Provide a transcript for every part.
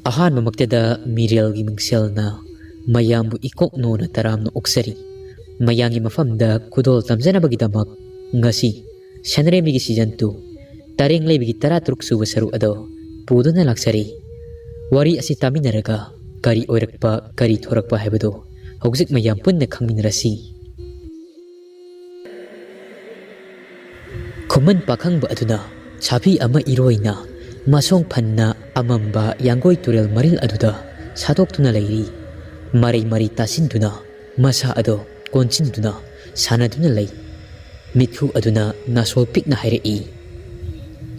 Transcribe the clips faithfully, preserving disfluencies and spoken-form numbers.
ꯑꯍꯥꯟꯕꯃꯛꯇꯗ ꯃꯤꯔꯦꯜꯒꯤ ꯃꯤꯡꯁꯦꯜꯅ ꯃꯌꯥꯝꯕꯨ ꯏꯀꯣꯛ ꯅꯣꯅ ꯇꯔꯥꯝꯅ ꯑꯣꯛꯆꯔꯤ꯫ ꯃꯌꯥꯝꯒꯤ ꯃꯐꯝꯗ ꯈꯨꯗꯣꯜ ꯇꯝꯖꯅꯕꯒꯤꯗꯃꯛ ꯉꯁꯤ ꯁꯅꯔꯦꯝꯕꯤꯒꯤ season two ꯇꯔꯦꯡ ꯂꯩꯕꯒꯤ ꯇꯔꯥꯇꯔꯨꯛ ꯁꯨꯕ ꯁꯔꯨꯛ ꯑꯗꯣ ꯄꯨꯗꯨꯅ ꯂꯥꯛꯆꯔꯤ꯫ ꯋꯥꯔꯤ ꯑꯁꯤ ꯇꯥꯃꯤꯟꯅꯔꯒ ꯀꯔꯤ ꯑꯣꯏꯔꯛꯄ, ꯀꯔꯤ ꯊꯣꯔꯛꯄ ꯍꯥꯏꯕꯗꯨ ꯍꯧꯖꯤꯛ ꯃꯌꯥꯝ ꯄꯨꯟꯅ ꯈꯪꯃꯤꯟꯅꯔꯁꯤ꯫ ꯈꯨꯃꯟ ꯄꯥꯈꯪꯕ ꯑꯗꯨꯅ ꯁꯥꯐꯤ ꯑꯃ ꯏꯔꯣꯏꯅ ꯃꯁꯣꯡ ꯐꯟꯅ ꯑꯃꯝꯕ ꯌꯥꯡꯒꯣꯏ ꯇꯨꯔꯦꯜ ꯃꯔꯤꯜ ꯑꯗꯨꯗ ꯁꯥꯗꯣꯛꯇꯨꯅ ꯂꯩꯔꯤ꯫ ꯃꯔꯩ ꯃꯔꯩ ꯇꯥꯁꯤꯟꯗꯨꯅ ꯃꯁꯥ ꯑꯗꯣ ꯀꯣꯟꯁꯤꯟꯗꯨꯅ ꯁꯥꯟꯅꯗꯨꯅ ꯂꯩ꯫ ꯃꯤꯠꯈꯨ ꯑꯗꯨꯅ ꯅꯥꯁꯣꯜ ꯄꯤꯛꯅ ꯍꯥꯏꯔꯛꯏ,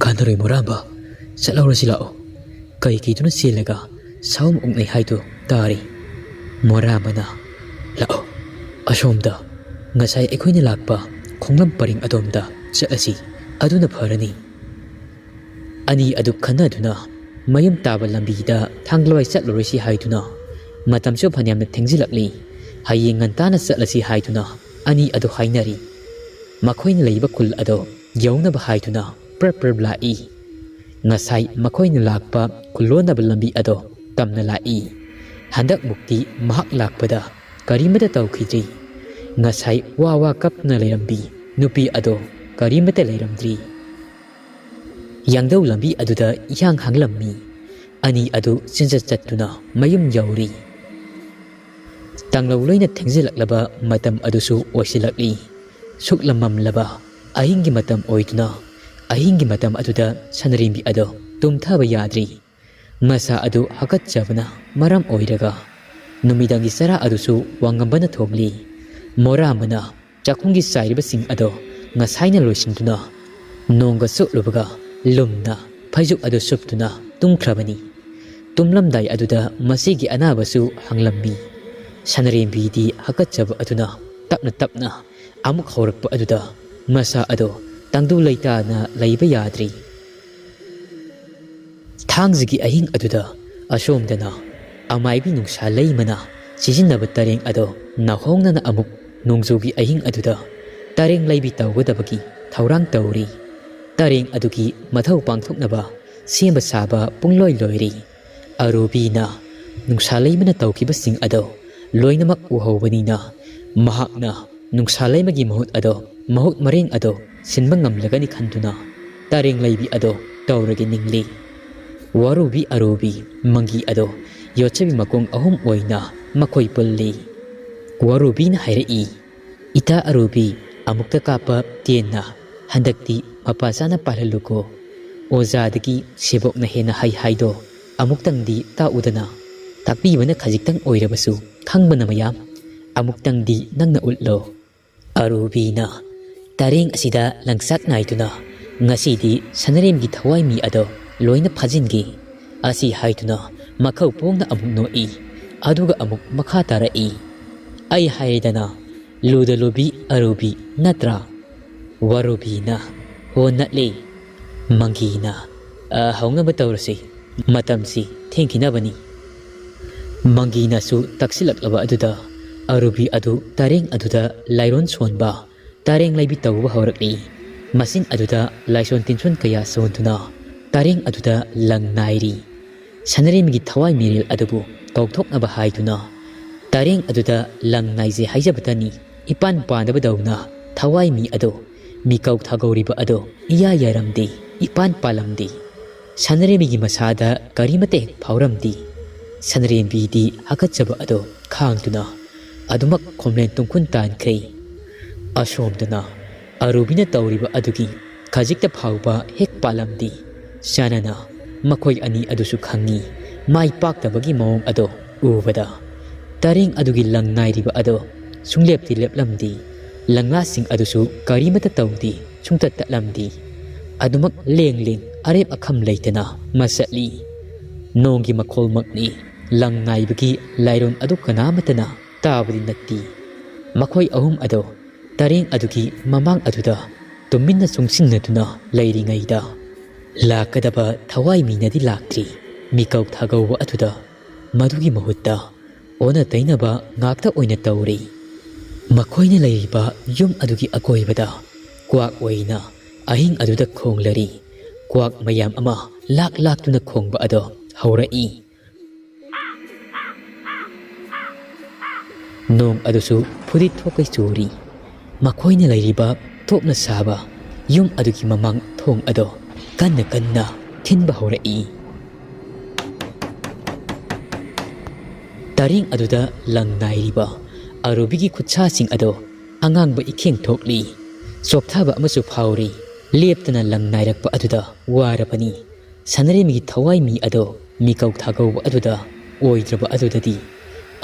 "ꯀꯥꯟꯅꯔꯣꯏ ꯃꯣꯔꯥꯝꯕ, ꯆꯠꯍꯧꯔꯁꯤ ꯂꯥꯛꯑꯣ꯫ ꯀꯩ ꯀꯤꯗꯨꯅ ꯆꯦꯜꯂꯒ ꯁꯥꯎꯝ ꯑꯣꯛꯅꯩ ꯍꯥꯏꯗꯨ ꯇꯥꯔꯤ?" ꯃꯣꯔꯥꯝꯕꯅ, "ꯂꯥꯛꯑꯣ, ꯑꯁꯣꯝꯗ ꯉꯁꯥꯏ ꯑꯩꯈꯣꯏꯅ ꯂꯥꯛꯄ ꯈꯣꯡꯂꯝ ꯄꯔꯤꯡ ꯑꯗꯣꯝꯗ ꯆꯠꯂꯁꯤ, ꯑꯗꯨꯅ ꯐꯔꯅꯤ꯫" ꯑꯅꯤ ꯑꯗꯨ ꯈꯟꯅꯗꯨꯅ ꯃꯌꯨꯝ ꯇꯥꯕ ꯂꯝꯕꯤꯗ ꯊꯥꯡꯒꯂꯣꯏ ꯆꯠꯂꯨꯔꯁꯤ ꯍꯥꯏꯗꯨꯅ, ꯃꯇꯝꯁꯨ ꯐꯅꯌꯥꯝꯅ ꯊꯦꯡꯖꯤꯜꯂꯛꯂꯤ, ꯍꯌꯦꯡ ꯉꯟꯇꯥꯅ ꯆꯠꯂꯁꯤ ꯍꯥꯏꯗꯨꯅ ꯑꯅꯤ ꯑꯗꯨ ꯍꯥꯏꯅꯔꯤ꯫ ꯃꯈꯣꯏꯅ ꯂꯩꯕ ꯈꯨꯜ ꯑꯗꯣ ꯌꯧꯅꯕ ꯍꯥꯏꯗꯨꯅ ꯄ꯭ꯔꯞ ꯄ꯭ꯔꯞ ꯂꯥꯛꯏ꯫ ꯉꯁꯥꯏ ꯃꯈꯣꯏꯅ ꯂꯥꯛꯄ ꯈꯨꯜꯂꯣꯟꯅꯕ ꯂꯝꯕꯤ ꯑꯗꯣ ꯇꯝꯅ ꯂꯥꯛꯏ꯫ ꯍꯟꯗꯛꯃꯨꯛꯇꯤ ꯃꯍꯥꯛ ꯂꯥꯛꯄꯗ ꯀꯔꯤꯃꯇ ꯇꯧꯈꯤꯗ꯭ꯔꯤ꯫ ꯉꯁꯥꯏ ꯋꯥ ꯋꯥ ꯀꯞꯅ ꯂꯩꯔꯝꯕꯤ ꯅꯨꯄꯤ ꯑꯗꯣ ꯀꯔꯤꯃꯇ ꯂꯩꯔꯝꯗ꯭ꯔꯤ꯫ ꯌꯥꯡꯗꯧ ꯂꯝꯕꯤ ꯑꯗꯨꯗ ꯏꯍꯥꯡ ꯍꯥꯡꯂꯝꯃꯤ꯫ ꯑꯅꯤ ꯑꯗꯨ ꯆꯦꯟꯆꯠ ꯆꯠꯇꯨꯅ ꯃꯌꯨꯝ ꯌꯧꯔꯤ꯫ ꯇꯥꯡꯂꯧ ꯂꯣꯏꯅ ꯊꯦꯡꯖꯤꯜꯂꯛꯂꯕ ꯃꯇꯝ ꯑꯗꯨꯁꯨ ꯑꯣꯏꯁꯤꯜꯂꯛꯂꯤ꯫ ꯁꯨꯛꯂꯝꯃꯝꯂꯕ ꯑꯍꯤꯡꯒꯤ ꯃꯇꯝ ꯑꯣꯏꯗꯨꯅ, ꯑꯍꯤꯡꯒꯤ ꯃꯇꯝ ꯑꯗꯨꯗ ꯁꯅꯔꯦꯝꯕꯤ ꯑꯗꯣ ꯇꯨꯝꯊꯕ ꯌꯥꯗ꯭ꯔꯤ꯫ ꯃꯁꯥ ꯑꯗꯨ ꯍꯥꯀꯠꯆꯕꯅ ꯃꯔꯝ ꯑꯣꯏꯔꯒ ꯅꯨꯃꯤꯗꯥꯡꯒꯤ ꯆꯔꯥ ꯑꯗꯨꯁꯨ ꯋꯥꯉꯝꯕꯅ ꯊꯣꯡꯂꯤ꯫ ꯃꯣꯔꯥꯝꯕꯅ ꯆꯥꯛꯈꯨꯝꯒꯤ ꯆꯥꯏꯔꯤꯕꯁꯤꯡ ꯑꯗꯣ ꯉꯁꯥꯏꯅ ꯂꯣꯏꯁꯤꯟꯗꯨꯅ, ꯅꯣꯡꯒ ꯆꯣꯠꯂꯨꯕꯒ ꯂꯨꯝꯅ ꯐꯩꯖꯨꯞ ꯑꯗꯨ ꯁꯨꯞꯇꯨꯅ ꯇꯨꯝꯈ꯭ꯔꯕꯅꯤ꯫ ꯇꯨꯝꯂꯝꯗꯥꯏ ꯑꯗꯨꯗ ꯃꯁꯤꯒꯤ ꯑꯅꯥꯕꯁꯨ ꯍꯪꯂꯝꯃꯤ꯫ ꯁꯅꯔꯦꯝꯕꯤꯗꯤ ꯍꯥꯀꯠꯆꯕ ꯑꯗꯨꯅ ꯇꯞꯅ ꯇꯞꯅ ꯑꯃꯨꯛ ꯍꯧꯔꯛꯄ ꯑꯗꯨꯗ ꯃꯁꯥ ꯑꯗꯣ ꯇꯪꯗꯨ ꯂꯩꯇꯥꯅ ꯂꯩꯕ ꯌꯥꯗ꯭ꯔꯤ꯫ ꯊꯥꯡꯖꯒꯤ ꯑꯍꯤꯡ ꯑꯗꯨꯗ ꯑꯁꯣꯝꯗꯅ ꯑꯃꯥꯏꯕꯤ ꯅꯨꯡꯁꯥ ꯂꯩꯃꯅ ꯁꯤꯖꯤꯟꯅꯕ ꯇꯔꯦꯡ ꯑꯗꯣ ꯅꯥꯍꯣꯡꯅꯅ ꯑꯃꯨꯛ ꯅꯣꯡꯖꯨꯒꯤ ꯑꯍꯤꯡ ꯑꯗꯨꯗ ꯇꯔꯦꯡ ꯂꯩꯕꯤ ꯇꯧꯒꯗꯕꯒꯤ ꯊꯧꯔꯥꯡ ꯇꯧꯔꯤ꯫ ꯇꯔꯦꯡ ꯑꯗꯨꯒꯤ ꯃꯊꯧ ꯄꯥꯡꯊꯣꯛꯅꯕ ꯁꯦꯝꯕ ꯁꯥꯕ ꯄꯨꯡꯂꯣꯏ ꯂꯣꯏꯔꯤ꯫ ꯑꯔꯨꯕꯤꯅ ꯅꯨꯡꯁꯥ ꯂꯩꯃꯅ ꯇꯧꯈꯤꯕꯁꯤꯡ ꯑꯗꯣ ꯂꯣꯏꯅꯃꯛ ꯎꯍꯧꯕꯅꯤꯅ, ꯃꯍꯥꯛꯅ ꯅꯨꯡꯁꯥ ꯂꯩꯃꯒꯤ ꯃꯍꯨꯠ ꯑꯗꯣ, ꯃꯍꯨꯠ ꯃꯔꯦꯡ ꯑꯗꯣ ꯁꯤꯟꯕ ꯉꯝꯂꯒꯅꯤ ꯈꯟꯗꯨꯅ ꯇꯔꯦꯡ ꯂꯩꯕꯤ ꯑꯗꯣ ꯇꯧꯔꯒꯦ ꯅꯤꯡꯂꯤ꯫ ꯋꯥꯔꯨꯕꯤ, ꯑꯔꯨꯕꯤ, ꯃꯪꯒꯤ ꯑꯗꯣ ꯌꯣꯠꯆꯕꯤ ꯃꯈꯣꯡ ꯑꯍꯨꯝ ꯑꯣꯏꯅ ꯃꯈꯣꯏ ꯄꯨꯜꯂꯤ꯫ ꯋꯥꯔꯨꯕꯤꯅ ꯍꯥꯏꯔꯛꯏ, "ꯏꯇꯥ ꯑꯔꯨꯕꯤ, ꯑꯃꯨꯛꯇ ꯀꯥꯞꯄ ꯇꯦꯟꯅ ꯍꯟꯗꯛꯇꯤ ꯃꯄꯥ ꯆꯥꯅ ꯄꯥꯜꯍꯜꯂꯨꯀꯣ꯫ ꯑꯣꯖꯥꯗꯒꯤ ꯁꯦꯕꯣꯛꯅ ꯍꯦꯟꯅ ꯍꯩ ꯍꯥꯏꯗꯣ ꯑꯃꯨꯛꯇꯪꯗꯤ ꯇꯥꯛꯎꯗꯅ꯫ ꯇꯥꯛꯄꯤꯕꯅ ꯈꯖꯤꯛꯇꯪ ꯑꯣꯏꯔꯕꯁꯨ ꯈꯪꯕꯅ ꯃꯌꯥꯝ꯫ ꯑꯃꯨꯛꯇꯪꯗꯤ ꯅꯪꯅ ꯎꯠꯂꯣ꯫" ꯑꯔꯨꯕꯤꯅ ꯇꯔꯦꯡ ꯑꯁꯤꯗ ꯂꯪꯆꯥꯛ ꯅꯥꯏꯗꯨꯅ, "ꯉꯁꯤꯗꯤ ꯁꯅꯔꯦꯝꯒꯤ ꯊꯋꯥꯏ ꯃꯤ ꯑꯗꯣ ꯂꯣꯏꯅ ꯐꯥꯖꯤꯟꯒꯦ" ꯑꯁꯤ ꯍꯥꯏꯗꯨꯅ ꯃꯈꯧ ꯄꯣꯡꯅ ꯑꯃꯨꯛ ꯅꯣꯛꯏ, ꯑꯗꯨꯒ ꯑꯃꯨꯛ ꯃꯈꯥ ꯇꯥꯔꯛꯏ, "ꯑꯩ ꯍꯥꯏꯔꯦꯗꯅ, ꯂꯨꯗ ꯂꯨꯕꯤ ꯑꯔꯨꯕꯤ ꯅꯠꯇ꯭ꯔꯥ?" ꯋꯥꯔꯨꯕꯤꯅ, "ꯍꯣ ꯅꯠꯂꯦ꯫" ꯃꯪꯒꯤꯅ, "ꯑ, ꯍꯧꯅꯕ ꯇꯧꯔꯁꯤ, ꯃꯇꯝꯁꯤ ꯊꯦꯡꯈꯤꯅꯕꯅꯤ꯫" ꯃꯪꯒꯤꯅꯁꯨ ꯇꯛꯁꯤꯜꯂꯛꯂꯕ ꯑꯗꯨꯗ ꯑꯔꯨꯕꯤ ꯑꯗꯨ ꯇꯔꯦꯡ ꯑꯗꯨꯗ ꯂꯥꯏꯔꯣꯟ ꯁꯣꯟꯕ, ꯇꯔꯦꯡ ꯂꯩꯕꯤ ꯇꯧꯕ ꯍꯧꯔꯛꯂꯤ꯫ ꯃꯁꯤꯟ ꯑꯗꯨꯗ ꯂꯥꯏꯁꯣꯟ ꯇꯤꯟꯁꯣꯟ ꯀꯌꯥ ꯁꯣꯟꯗꯨꯅ ꯇꯔꯦꯡ ꯑꯗꯨꯗ ꯂꯪ ꯅꯥꯏꯔꯤ꯫ ꯁꯅꯔꯦꯝꯒꯤ ꯊꯋꯥꯏ ꯃꯤꯔꯦꯜ ꯑꯗꯨꯕꯨ ꯀꯧꯊꯣꯛꯅꯕ ꯍꯥꯏꯗꯨꯅ ꯇꯔꯦꯡ ꯑꯗꯨꯗ ꯂꯪ ꯅꯥꯏꯖꯩ ꯍꯥꯏꯖꯕꯇꯅꯤ, ꯏꯄꯥꯟ ꯄꯥꯟꯗꯕꯗꯧꯅ ꯊꯋꯥꯏ ꯃꯤ ꯑꯗꯣ, ꯃꯤꯀꯧ ꯊꯥꯒꯧꯔꯤꯕ ꯑꯗꯣ ꯏꯌꯥ ꯌꯥꯔꯝꯗꯦ, ꯏꯄꯥꯟ ꯄꯥꯜꯂꯝꯗꯦ꯫ ꯁꯅꯔꯦꯝꯕꯤꯒꯤ ꯃꯁꯥꯗ ꯀꯔꯤꯃꯠꯇ ꯍꯦꯛ ꯐꯥꯎꯔꯝꯗꯦ꯫ ꯁꯅꯔꯦꯝꯕꯤꯗꯤ ꯍꯥꯀꯠꯆꯕ ꯑꯗꯣ ꯈꯥꯡꯗꯨꯅ ꯑꯗꯨꯃꯛ ꯈꯣꯝꯂꯦꯟ ꯇꯨꯡꯈꯨꯟ ꯇꯥꯟꯈ꯭ꯔꯦ꯫ ꯑꯁꯣꯝꯗꯅ ꯑꯔꯨꯕꯤꯅ ꯇꯧꯔꯤꯕ ꯑꯗꯨꯒꯤ ꯈꯖꯤꯛꯇ ꯐꯥꯎꯕ ꯍꯦꯛ ꯄꯥꯜꯂꯝꯗꯦ꯫ ꯁꯅꯥꯅ ꯃꯈꯣꯏ ꯑꯅꯤ ꯑꯗꯨꯁꯨ ꯈꯪꯉꯤ꯫ ꯃꯥꯏ ꯄꯥꯛꯇꯕꯒꯤ ꯃꯑꯣꯡ ꯑꯗꯣ ꯎꯕꯗ, ꯇꯔꯦꯡ ꯑꯗꯨꯒꯤ ꯂꯪ ꯅꯥꯏꯔꯤꯕ ꯑꯗꯣ ꯁꯨꯡꯂꯦꯞꯇꯤ ꯂꯦꯞꯂꯝꯗꯦ꯫ ꯂꯪꯂꯥꯁꯤꯡ ꯑꯗꯨꯁꯨ ꯀꯔꯤꯃꯠꯇ ꯇꯧꯗꯦ, ꯁꯨꯡꯇꯠ ꯇꯠꯂꯝꯗꯦ꯫ ꯑꯗꯨꯃꯛ ꯂꯦꯡ ꯂꯦꯡ ꯑꯔꯦꯞ ꯑꯈꯝ ꯂꯩꯇꯅ ꯃꯁꯠꯂꯤ꯫ ꯅꯣꯡꯒꯤ ꯃꯈꯣꯜꯃꯛꯅꯤ꯫ ꯂꯪ ꯅꯥꯏꯕꯒꯤ ꯂꯥꯏꯔꯣꯟ ꯑꯗꯨ ꯀꯅꯥꯃꯠꯇꯅ ꯇꯥꯕꯗꯤ ꯅꯠꯇꯦ꯫ ꯃꯈꯣꯏ ꯑꯍꯨꯝ ꯑꯗꯣ ꯇꯔꯦꯡ ꯑꯗꯨꯒꯤ ꯃꯃꯥꯡ ꯑꯗꯨꯗ ꯇꯨꯃꯤꯟꯅ ꯆꯨꯡꯁꯤꯟꯅꯗꯨꯅ ꯂꯩꯔꯤꯉꯩꯗ, ꯂꯥꯛꯀꯗꯕ ꯊꯋꯥꯏ ꯃꯤꯅꯗꯤ ꯂꯥꯛꯇ꯭ꯔꯤ꯫ ꯃꯤꯀꯧ ꯊꯥꯒꯧꯕ ꯑꯗꯨꯗ ꯃꯗꯨꯒꯤ ꯃꯍꯨꯠꯇ ꯑꯣꯟꯅ ꯇꯩꯅꯕ ꯉꯥꯛꯇ ꯑꯣꯏꯅ ꯇꯧꯔꯤ꯫ ꯃꯈꯣꯏꯅ ꯂꯩꯔꯤꯕ ꯌꯨꯝ ꯑꯗꯨꯒꯤ ꯑꯀꯣꯏꯕꯗ ꯀ꯭ꯋꯥꯛ ꯑꯣꯏꯅ ꯑꯍꯤꯡ ꯑꯗꯨꯗ ꯈꯣꯡꯂꯔꯤ꯫ ꯀ꯭ꯋꯥꯛ ꯃꯌꯥꯝ ꯑꯃ ꯂꯥꯛ ꯂꯥꯛꯇꯨꯅ ꯈꯣꯡꯕ ꯑꯗꯣ ꯍꯧꯔꯛꯏ꯫ ꯅꯣꯡ ꯑꯗꯨꯁꯨ ꯐꯨꯔꯤꯠ ꯊꯣꯛꯀꯩ ꯆꯨꯔꯤ꯫ ꯃꯈꯣꯏꯅ ꯂꯩꯔꯤꯕ ꯊꯣꯞꯅ ꯁꯥꯕ ꯌꯨꯝ ꯑꯗꯨꯒꯤ ꯃꯃꯥꯡ ꯊꯣꯡ ꯑꯗꯣ ꯀꯟꯅ ꯀꯟꯅ ꯊꯤꯟꯕ ꯍꯧꯔꯛꯏ꯫ ꯇꯔꯦꯡ ꯑꯗꯨꯗ ꯂꯪ ꯅꯥꯏꯔꯤꯕ ꯑꯔꯨꯕꯤꯒꯤ ꯈꯨꯠꯁꯥꯁꯤꯡ ꯑꯗꯣ ꯑꯉꯥꯡꯕ ꯏꯈꯦꯡ ꯊꯣꯛꯂꯤ꯫ ꯆꯣꯛꯊꯕ ꯑꯃꯁꯨ ꯐꯥꯎꯔꯤ꯫ ꯂꯦꯞꯇꯅ ꯂꯪ ꯅꯥꯏꯔꯛꯄ ꯑꯗꯨꯗ ꯋꯥꯔꯕꯅꯤ꯫ ꯁꯅꯔꯦꯝꯒꯤ ꯊꯋꯥꯏ ꯃꯤ ꯑꯗꯣ ꯃꯤꯀꯧ ꯊꯥꯒꯧꯕ ꯑꯗꯨꯗ ꯑꯣꯏꯗ꯭ꯔꯕ ꯑꯗꯨꯗꯗꯤ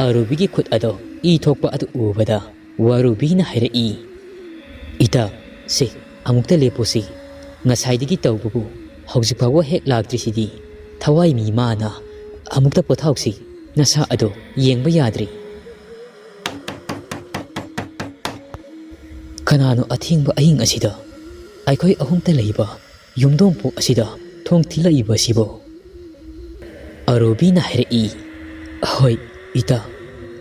ꯑꯔꯨꯕꯤꯒꯤ ꯈꯨꯠ ꯑꯗꯣ ꯏ ꯊꯣꯛꯄ ꯑꯗꯨ ꯎꯕꯗ ꯋꯥꯔꯨꯕꯤꯅ ꯍꯥꯏꯔꯛꯏ, "ꯏꯇꯥ, ꯁꯦ, ꯑꯃꯨꯛꯇ ꯂꯦꯞꯄꯨꯁꯤ꯫ ꯉꯁꯥꯏꯗꯒꯤ ꯇꯧꯕꯕꯨ ꯍꯧꯖꯤꯛ ꯐꯥꯎꯕ ꯍꯦꯛ ꯂꯥꯛꯇ꯭ꯔꯤꯁꯤꯗꯤ꯫ ꯊꯋꯥꯏ ꯃꯤ ꯃꯥꯅ ꯑꯃꯨꯛꯇ ꯄꯣꯊꯥꯎꯁꯤ꯫ ꯅꯁꯥ ꯑꯗꯣ ꯌꯦꯡꯕ ꯌꯥꯗ꯭ꯔꯤ꯫ ꯀꯅꯥꯅꯣ ꯑꯊꯦꯡꯕ ꯑꯍꯤꯡ ꯑꯁꯤꯗ ꯑꯩꯈꯣꯏ ꯑꯍꯨꯝꯇ ꯂꯩꯕ ꯌꯨꯝꯗꯣꯡꯄꯣꯛ ꯑꯁꯤꯗ ꯊꯣꯡ ꯊꯤꯜꯂꯛꯏꯕꯁꯤꯕꯣ?" ꯑꯔꯨꯕꯤꯅ ꯍꯥꯏꯔꯛꯏ, "ꯍꯣꯏ, ꯏꯇꯥ,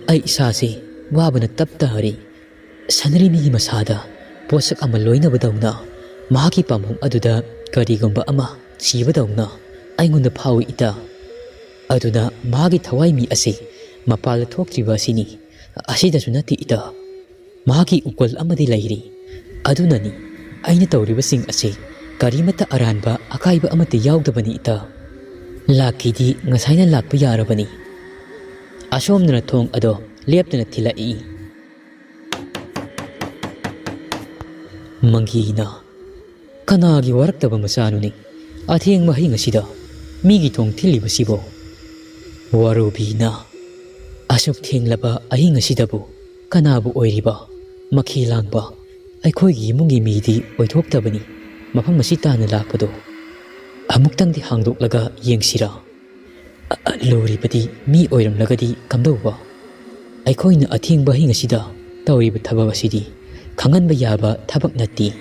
ꯑꯩ ꯏꯁꯥꯁꯦ ꯋꯥꯕꯅ ꯇꯞ ꯇꯥꯔꯤ꯫ ꯁꯅꯔꯤꯃꯤꯒꯤ ꯃꯁꯥꯗ ꯄꯣꯠꯁꯛ ꯑꯃ ꯂꯣꯏꯅꯕꯗꯧꯅ, ꯃꯍꯥꯛꯀꯤ ꯄꯥꯝꯕꯣꯝ ꯑꯗꯨꯗ ꯀꯔꯤꯒꯨꯝꯕ ꯑꯃ ꯁꯤꯕꯗꯧꯅ ꯑꯩꯉꯣꯟꯗ ꯐꯥꯎꯏ, ꯏꯇꯥ꯫ ꯑꯗꯨꯅ ꯃꯍꯥꯛꯀꯤ ꯊꯋꯥꯏ ꯃꯤ ꯑꯁꯤ ꯃꯄꯥꯜꯗ ꯊꯣꯛꯇ꯭ꯔꯤꯕ ꯑꯁꯤꯅꯤ꯫ ꯑꯁꯤꯗꯁꯨ ꯅꯠꯇꯦ, ꯏꯇꯥ꯫ ꯃꯍꯥꯛꯀꯤ ꯎꯀꯣꯜ ꯑꯃꯗꯤ ꯂꯩꯔꯤ꯫ ꯑꯗꯨꯅꯅꯤ ꯑꯩꯅ ꯇꯧꯔꯤꯕꯁꯤꯡ ꯑꯁꯤ ꯀꯔꯤꯃꯠꯇ ꯑꯔꯥꯟꯕ ꯑꯀꯥꯏꯕ ꯑꯃꯠꯇ ꯌꯥꯎꯗꯕꯅꯤ, ꯏꯇꯥ꯫ ꯂꯥꯛꯀꯦꯗꯤ ꯉꯁꯥꯏꯅ ꯂꯥꯛꯄ ꯌꯥꯔꯕꯅꯤ꯫" ꯑꯁꯣꯝꯗꯅ ꯊꯣꯡ ꯑꯗꯣ ꯂꯦꯞꯇꯅ ꯊꯤꯜꯂꯛꯏ꯫ ꯃꯪꯒꯤꯅ, "ꯀꯅꯥꯒꯤ ꯋꯥꯔꯛꯇꯕ ꯃꯆꯥꯅꯣꯅꯦ? ꯑꯊꯦꯡꯕ ꯑꯍꯤꯡ ꯑꯁꯤꯗ ꯃꯤꯒꯤ ꯊꯣꯡ ꯊꯤꯜꯂꯤꯕꯁꯤꯕꯣ?" ꯋꯥꯔꯨꯕꯤꯅ, "ꯑꯁꯨꯛ ꯊꯦꯡꯂꯕ ꯑꯍꯤꯡ ꯑꯁꯤꯗꯕꯨ ꯀꯅꯥꯕꯨ ꯑꯣꯏꯔꯤꯕ? ꯃꯈꯤ ꯂꯥꯡꯕ ꯑꯩꯈꯣꯏꯒꯤ ꯏꯃꯨꯡꯒꯤ ꯃꯤꯗꯤ ꯑꯣꯏꯊꯣꯛꯇꯕꯅꯤ꯫ ꯃꯐꯝ ꯑꯁꯤ ꯇꯥꯟꯅ ꯂꯥꯛꯄꯗꯣ ꯑꯃꯨꯛꯇꯪꯗꯤ ꯍꯥꯡꯗꯣꯛꯂꯒ ꯌꯦꯡꯁꯤꯔꯥ? ꯑ, ꯑ, ꯂꯨꯔꯤꯕꯗꯤ ꯃꯤ ꯑꯣꯏꯔꯝꯂꯒꯗꯤ ꯀꯝꯗꯧꯕ? ꯑꯩꯈꯣꯏꯅ ꯑꯊꯦꯡꯕ ꯑꯍꯤꯡ ꯑꯁꯤꯗ ꯇꯧꯔꯤꯕ ꯊꯕꯛ ꯑꯁꯤꯗꯤ ꯈꯪꯍꯟꯕ ꯌꯥꯕ ꯊꯕꯛ ꯅꯠꯇꯦ꯫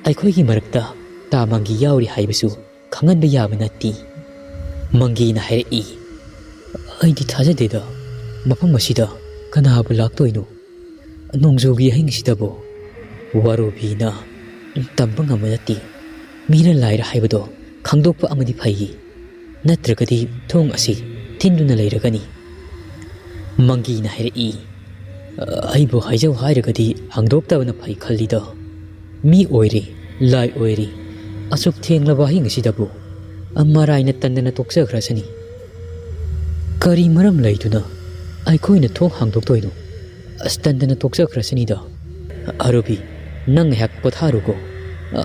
ꯑꯩꯈꯣꯏꯒꯤ ꯃꯔꯛꯇ ꯇꯥ ꯃꯪꯒꯤ ꯌꯥꯎꯔꯤ ꯍꯥꯏꯕꯁꯨ ꯈꯪꯍꯟꯕ ꯌꯥꯕ ꯅꯠꯇꯦ꯫" ꯃꯪꯒꯤꯅ ꯍꯥꯏꯔꯛꯏ, "ꯑꯩꯗꯤ ꯊꯥꯖꯗꯦꯗ, ꯃꯐꯝ ꯑꯁꯤꯗ ꯀꯅꯥꯕꯨ ꯂꯥꯛꯇꯣꯏꯅꯣ? ꯅꯣꯡꯖꯨꯒꯤ ꯑꯍꯤꯡꯁꯤꯗꯕꯨ?" ꯋꯥꯔꯨꯕꯤꯅ, "ꯇꯝꯕ ꯉꯝꯕ ꯅꯠꯇꯦ꯫ ꯃꯤꯔ ꯂꯥꯏꯔ ꯍꯥꯏꯕꯗꯣ ꯈꯪꯗꯣꯛꯄ ꯑꯃꯗꯤ ꯐꯩ꯫ ꯅꯠꯇ꯭ꯔꯒꯗꯤ ꯊꯣꯡ ꯑꯁꯤ ꯊꯤꯟꯗꯨꯅ ꯂꯩꯔꯒꯅꯤ꯫" ꯃꯪꯒꯤꯅ ꯍꯥꯏꯔꯛꯏ, ꯑꯩꯕꯨ ꯍꯥꯏꯖꯧ ꯍꯥꯏꯔꯒꯗꯤ ꯍꯥꯡꯗꯣꯛꯇꯕꯅ ꯐꯩ ꯈꯜꯂꯤꯗ꯫ ꯃꯤ ꯑꯣꯏꯔꯤ, ꯂꯥꯏ ꯑꯣꯏꯔꯤ, ꯑꯁꯨꯛ ꯊꯦꯡꯂꯕ ꯑꯍꯤꯡ ꯑꯁꯤꯗꯕꯨ ꯃꯔꯥꯏꯅ ꯇꯟꯗꯅ ꯇꯣꯛꯆꯈ꯭ꯔꯁꯅꯤ꯫ ꯀꯔꯤ ꯃꯔꯝ ꯂꯩꯗꯨꯅ ꯑꯩꯈꯣꯏꯅ ꯊꯣꯡ ꯍꯥꯡꯗꯣꯛꯇꯣꯏꯅꯣ? ꯑꯁ, ꯇꯟꯗꯅ ꯇꯣꯛꯆꯈ꯭ꯔꯁꯅꯤꯗ꯫ ꯑꯔꯨꯕꯤ, ꯅꯪ ꯉꯥꯏꯍꯥꯛ ꯄꯣꯊꯥꯔꯨꯀꯣ꯫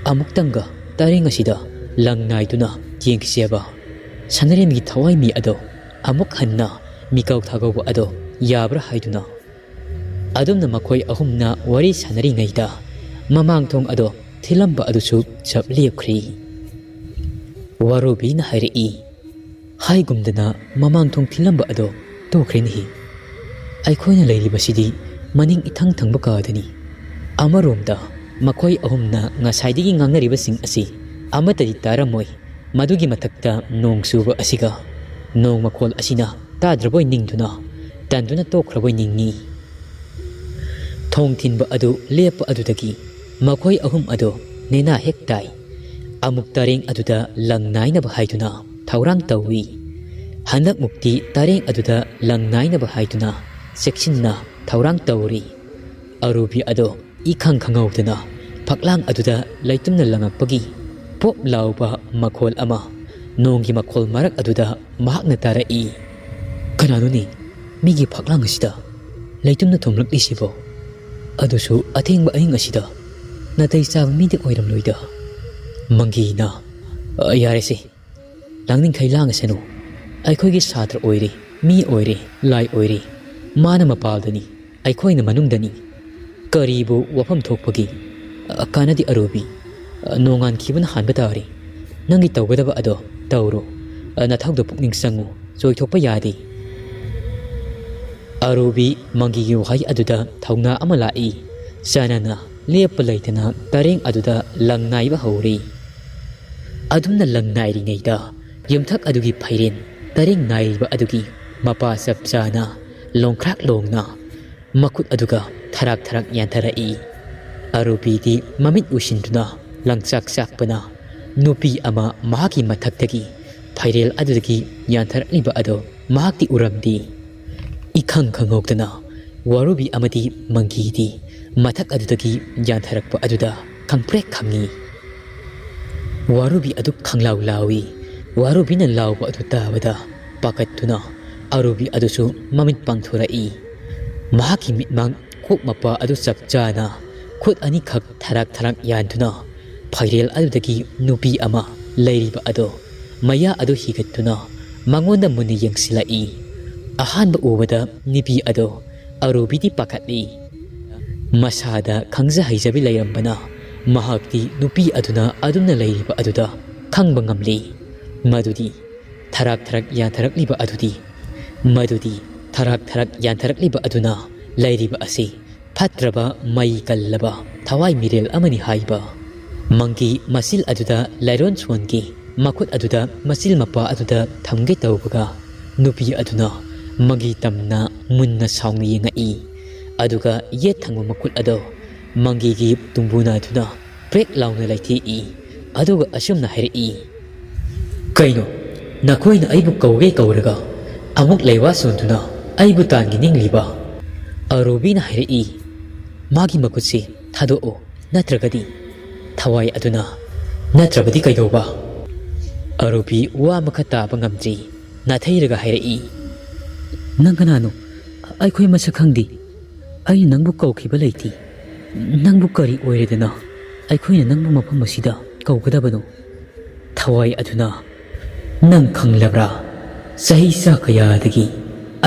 ꯑꯃꯨꯛꯇꯪꯒ ꯇꯔꯦꯡ ꯑꯁꯤꯗ ꯂꯪ ꯅꯥꯏꯗꯨꯅ ꯌꯦꯡꯈꯤꯁꯦꯕ꯫ ꯁꯅꯔꯦꯝꯒꯤ ꯊꯋꯥꯏ ꯃꯤ ꯑꯗꯣ ꯑꯃꯨꯛ ꯍꯟꯅ ꯃꯤꯀꯧ ꯊꯥꯒꯧꯕ ꯑꯗꯣ ꯌꯥꯕ꯭ꯔꯥ ꯍꯥꯏꯗꯨꯅ꯫ ꯑꯗꯨꯝꯅ ꯃꯈꯣꯏ ꯑꯍꯨꯝꯅ ꯋꯥꯔꯤ ꯁꯥꯟꯅꯔꯤꯉꯩꯗ ꯃꯃꯥꯡ ꯊꯣꯡ ꯑꯗꯣ ꯊꯤꯜꯂꯝꯕ ꯑꯗꯨꯁꯨ ꯆꯞ ꯂꯦꯞꯈ꯭ꯔꯤ꯫ ꯋꯥꯔꯨꯕꯤꯅ ꯍꯥꯏꯔꯛꯏ, ꯍꯥꯏꯒꯨꯝꯗꯅ ꯃꯃꯥꯡ ꯊꯣꯡ ꯊꯤꯜꯂꯝꯕ ꯑꯗꯣ ꯇꯣꯛꯈ꯭ꯔꯦꯅꯦꯍꯦ꯫ ꯑꯩꯈꯣꯏꯅ ꯂꯩꯔꯤꯕꯁꯤꯗꯤ ꯃꯅꯤꯡ ꯏꯊꯪ ꯊꯪꯕ ꯀꯥꯗꯅꯤ꯫ ꯑꯃꯔꯣꯝꯗ ꯃꯈꯣꯏ ꯑꯍꯨꯝꯅ ꯉꯁꯥꯏꯗꯒꯤ ꯉꯥꯡꯅꯔꯤꯕꯁꯤꯡ ꯑꯁꯤ ꯑꯃꯠꯇꯗꯤ ꯇꯥꯔꯝꯃꯣꯏ꯫ ꯃꯗꯨꯒꯤ ꯃꯊꯛꯇ ꯅꯣꯡ ꯆꯨꯕ ꯑꯁꯤꯒ ꯅꯣꯡ ꯃꯈꯣꯜ ꯑꯁꯤꯅ ꯇꯥꯗ꯭ꯔꯕꯣꯏ ꯅꯤꯡꯗꯨꯅ ꯇꯟꯗꯨꯅ ꯇꯣꯛꯈ꯭ꯔꯕꯣꯏ ꯅꯤꯡꯏ꯫ ꯊꯣꯡ ꯊꯤꯟꯕ ꯑꯗꯨ ꯂꯦꯞꯄ ꯑꯗꯨꯗꯒꯤ ꯃꯈꯣꯏ ꯑꯍꯨꯝ ꯑꯗꯨ ꯅꯦꯅꯥ ꯍꯦꯛ ꯇꯥꯏ꯫ ꯑꯃꯨꯛ ꯇꯔꯦꯡ ꯑꯗꯨꯗ ꯂꯪ ꯅꯥꯏꯅꯕ ꯍꯥꯏꯗꯨꯅ ꯊꯧꯔꯥꯡ ꯇꯧꯏ꯫ ꯍꯟꯗꯛꯃꯨꯛꯇꯤ ꯇꯔꯦꯡ ꯑꯗꯨꯗ ꯂꯪ ꯅꯥꯏꯅꯕ ꯍꯥꯏꯗꯨꯅ ꯆꯦꯛꯁꯤꯟꯅ ꯊꯧꯔꯥꯡ ꯇꯧꯔꯤ꯫ ꯑꯔꯨꯕꯤ ꯑꯗꯣ ꯏꯈꯪ ꯈꯪꯍꯧꯗꯅ ꯐꯛꯂꯥꯡ ꯑꯗꯨꯗ ꯂꯩꯇꯨꯝꯅ ꯂꯪꯉꯛꯄꯒꯤ ꯄꯣꯞ ꯂꯥꯎꯕ ꯃꯈꯣꯜ ꯑꯃ ꯅꯣꯡꯒꯤ ꯃꯈꯣꯜ ꯃꯔꯛ ꯑꯗꯨꯗ ꯃꯍꯥꯛꯅ ꯇꯥꯔꯛꯏ꯫ "ꯀꯅꯥꯅꯣꯅꯦ ꯃꯤꯒꯤ ꯐꯛꯂꯥꯡ ꯑꯁꯤꯗ ꯂꯩꯇꯨꯝꯅ ꯊꯨꯝꯂꯛꯂꯤꯁꯤꯕꯣ? ꯑꯗꯨꯁꯨ ꯑꯊꯦꯡꯕ ꯑꯍꯤꯡ ꯑꯁꯤꯗ? ꯅꯥꯇꯩ ꯆꯥꯕ ꯃꯤꯗꯤ ꯑꯣꯏꯔꯝꯂꯣꯏꯗ꯫" ꯃꯪꯒꯤꯅ, "ꯑ, ꯌꯥꯔꯦꯁꯦ, ꯂꯥꯡꯅꯤꯡꯈꯩ ꯂꯥꯡꯉꯁꯅꯨ꯫ ꯑꯩꯈꯣꯏꯒꯤ ꯁꯥꯇ꯭ꯔ ꯑꯣꯏꯔꯦ, ꯃꯤ ꯑꯣꯏꯔꯦ, ꯂꯥꯏ ꯑꯣꯏꯔꯦ꯫ ꯃꯥꯅ ꯃꯄꯥꯜꯗꯅꯤ, ꯑꯩꯈꯣꯏꯅ ꯃꯅꯨꯡꯗꯅꯤ꯫ ꯀꯔꯤꯕꯨ ꯋꯥꯐꯝ ꯊꯣꯛꯄꯒꯦ? ꯑ, ꯀꯥꯟꯅꯗꯦ ꯑꯔꯨꯕꯤ꯫ ꯑ, ꯅꯣꯡꯉꯥꯟꯈꯤꯕꯅ ꯍꯥꯟꯕ ꯇꯥꯔꯦ꯫ ꯅꯪꯒꯤ ꯇꯧꯒꯗꯕ ꯑꯗꯣ ꯇꯧꯔꯣ꯫ ꯑ, ꯅꯊꯧꯗꯣ ꯄꯨꯛꯅꯤꯡ ꯆꯪꯉꯨ, ꯆꯣꯏꯊꯣꯛꯄ ꯌꯥꯗꯦ꯫" ꯑꯔꯨꯕꯤ ꯃꯪꯒꯤꯒꯤ ꯋꯥꯍꯩ ꯑꯗꯨꯗ ꯊꯧꯅꯥ ꯑꯃ ꯂꯥꯛꯏ꯫ ꯆꯥꯅꯅ ꯂꯦꯞꯄ ꯂꯩꯇꯅ ꯇꯔꯦꯡ ꯑꯗꯨꯗ ꯂꯪ ꯅꯥꯏꯕ ꯍꯧꯔꯤ꯫ ꯑꯗꯨꯝꯅ ꯂꯪ ꯅꯥꯏꯔꯤꯉꯩꯗ ꯌꯨꯝꯊꯛ ꯑꯗꯨꯒꯤ ꯐꯩꯔꯦꯟ ꯇꯔꯦꯡ ꯅꯥꯏꯔꯤꯕ ꯑꯗꯨꯒꯤ ꯃꯄꯥ ꯆꯞ ꯆꯥꯅ ꯂꯣꯡꯈ꯭ꯔꯥꯛ ꯂꯣꯡꯅ ꯃꯈꯨꯠ ꯑꯗꯨꯒ ꯊꯔꯥꯛ ꯊꯔꯥꯛ ꯌꯥꯟꯊꯔꯛꯏ꯫ ꯑꯔꯨꯕꯤꯗꯤ ꯃꯃꯤꯠ ꯎꯏꯁꯤꯟꯗꯨꯅ ꯂꯪꯆꯥꯛ ꯆꯥꯛꯄꯅ ꯅꯨꯄꯤ ꯑꯃ ꯃꯍꯥꯛꯀꯤ ꯃꯊꯛꯇꯒꯤ ꯐꯩꯔꯦꯜ ꯑꯗꯨꯗꯒꯤ ꯌꯥꯟꯊꯔꯛꯂꯤꯕ ꯑꯗꯨ ꯃꯍꯥꯛꯇꯤ ꯎꯔꯝꯗꯦ꯫ ꯏꯈꯪ ꯈꯪꯍꯧꯗꯅ ꯋꯥꯔꯨꯕꯤ ꯑꯃꯗꯤ ꯃꯪꯒꯤꯗꯤ ꯃꯊꯛ ꯑꯗꯨꯗꯒꯤ ꯌꯥꯟꯊꯔꯛꯄ ꯑꯗꯨꯗ ꯈꯪꯄ꯭ꯔꯦꯛ ꯈꯪꯉꯤ꯫ ꯋꯥꯔꯨꯕꯤ ꯑꯗꯨ ꯈꯪꯂꯥꯎ ꯂꯥꯎꯏ꯫ ꯋꯥꯔꯨꯕꯤꯅ ꯂꯥꯎꯕ ꯑꯗꯨ ꯇꯥꯕꯗ ꯄꯥꯈꯠꯇꯨꯅ ꯑꯔꯨꯕꯤ ꯑꯗꯨꯁꯨ ꯃꯃꯤꯠ ꯄꯥꯡꯊꯣꯔꯛꯏ꯫ ꯃꯍꯥꯛꯀꯤ ꯃꯤꯠꯃꯥꯡ ꯀꯣꯛ ꯃꯄꯥ ꯑꯗꯨ ꯆꯞ ꯆꯥꯅ ꯈꯨꯠ ꯑꯅꯤꯈꯛ ꯊꯔꯥꯛ ꯊꯔꯥꯛ ꯌꯥꯟꯗꯨꯅ ꯐꯩꯔꯦꯜ ꯑꯗꯨꯗꯒꯤ ꯅꯨꯄꯤ ꯑꯃ ꯂꯩꯔꯤꯕ ꯑꯗꯣ ꯃꯌꯥ ꯑꯗꯨ ꯍꯤꯒꯠꯇꯨꯅ ꯃꯉꯣꯟꯗ ꯃꯨꯟꯅ ꯌꯦꯡꯁꯤꯜꯂꯛꯏ꯫ ꯑꯍꯥꯟꯕ ꯎꯕꯗ ꯅꯨꯄꯤ ꯑꯗꯣ ꯑꯔꯨꯕꯤꯗꯤ ꯄꯥꯈꯠꯂꯤ꯫ ꯃꯁꯥꯗ ꯈꯪꯖ ꯍꯩꯖꯕꯤ ꯂꯩꯔꯝꯕꯅ ꯃꯍꯥꯛꯇꯤ ꯅꯨꯄꯤ ꯑꯗꯨꯅ ꯑꯗꯨꯝꯅ ꯂꯩꯔꯤꯕ ꯑꯗꯨꯗ ꯈꯪꯕ ꯉꯝꯂꯤ꯫ ꯃꯗꯨꯗꯤ ꯊꯔꯥꯛ ꯊꯔꯥꯛ ꯌꯥꯟꯊꯔꯛꯂꯤꯕ ꯑꯗꯨꯗꯤ ꯃꯗꯨꯗꯤ ꯊꯔꯥꯛ ꯊꯔꯥꯛ ꯌꯥꯟꯊꯔꯛꯂꯤꯕ ꯑꯗꯨꯅ ꯂꯩꯔꯤꯕ ꯑꯁꯤ ꯐꯠꯇ꯭ꯔꯕ ꯃꯩ ꯀꯜꯂꯕ ꯊꯋꯥꯏ ꯃꯤꯔꯦꯜ ꯑꯃꯅꯤ ꯍꯥꯏꯕ꯫ ꯃꯪꯒꯤ ꯃꯆꯤꯜ ꯑꯗꯨꯗ ꯂꯥꯏꯔꯣꯟ ꯁꯣꯟꯒꯤ ꯃꯈꯨꯠ ꯑꯗꯨꯗ ꯃꯆꯤꯜ ꯃꯄꯥ ꯑꯗꯨꯗ ꯊꯝꯒꯦ ꯇꯧꯕꯒ ꯅꯨꯄꯤ ꯑꯗꯨꯅ ꯃꯪꯒꯤ ꯇꯝꯅ ꯃꯨꯟꯅ ꯁꯥꯎꯅ ꯌꯦꯡꯉꯛꯏ꯫ ꯑꯗꯨꯒ ꯌꯦꯠ ꯊꯪꯕ ꯃꯈꯨꯠ ꯑꯗꯣ ꯃꯪꯒꯤꯒꯤ ꯇꯨꯡꯕꯨ ꯅꯥꯗꯨꯅ ꯄ꯭ꯔꯦꯛ ꯂꯥꯎꯅ ꯂꯩꯊꯦꯛꯏ꯫ ꯑꯗꯨꯒ ꯑꯁꯨꯝꯅ ꯍꯥꯏꯔꯛꯏ, "ꯀꯩꯅꯣ, ꯅꯈꯣꯏꯅ ꯑꯩꯕꯨ ꯀꯧꯒꯦ ꯀꯧꯔꯒ ꯑꯃꯨꯛ ꯂꯩꯋꯥ ꯁꯣꯟꯗꯨꯅ ꯑꯩꯕꯨ ꯇꯥꯟꯒꯤ ꯅꯤꯡꯂꯤꯕ?" ꯑꯔꯨꯕꯤꯅ ꯍꯥꯏꯔꯛꯏ, "ꯃꯥꯒꯤ ꯃꯈꯨꯠꯁꯤ ꯊꯥꯗꯣꯛꯑꯣ, ꯅꯠꯇ꯭ꯔꯒꯗꯤ꯫" ꯊꯋꯥꯏ ꯑꯗꯨꯅ, "ꯅꯠꯇ꯭ꯔꯕꯗꯤ ꯀꯩꯗꯧꯕ?" ꯑꯔꯨꯕꯤ ꯋꯥ ꯑꯃꯈꯛ ꯇꯥꯕ ꯉꯝꯗ꯭ꯔꯤ꯫ ꯅꯥꯊꯩꯔꯒ ꯍꯥꯏꯔꯛꯏ, "ꯅꯪ ꯀꯅꯥꯅꯣ? ꯑꯩꯈꯣꯏ ꯃꯁꯛ ꯈꯪꯗꯦ꯫ ꯑꯩꯅ ꯅꯪꯕꯨ ꯀꯧꯈꯤꯕ ꯂꯩꯇꯦ꯫ ꯅꯪꯕꯨ ꯀꯔꯤ ꯑꯣꯏꯔꯦꯗꯅ ꯑꯩꯈꯣꯏꯅ ꯅꯪꯕꯨ ꯃꯐꯝ ꯑꯁꯤꯗ ꯀꯧꯒꯗꯕꯅꯣ?" ꯊꯋꯥꯏ ꯑꯗꯨꯅ, "ꯅꯪ ꯈꯪꯂꯕ꯭ꯔꯥ? ꯆꯍꯤ ꯆꯥ ꯀꯌꯥꯗꯒꯤ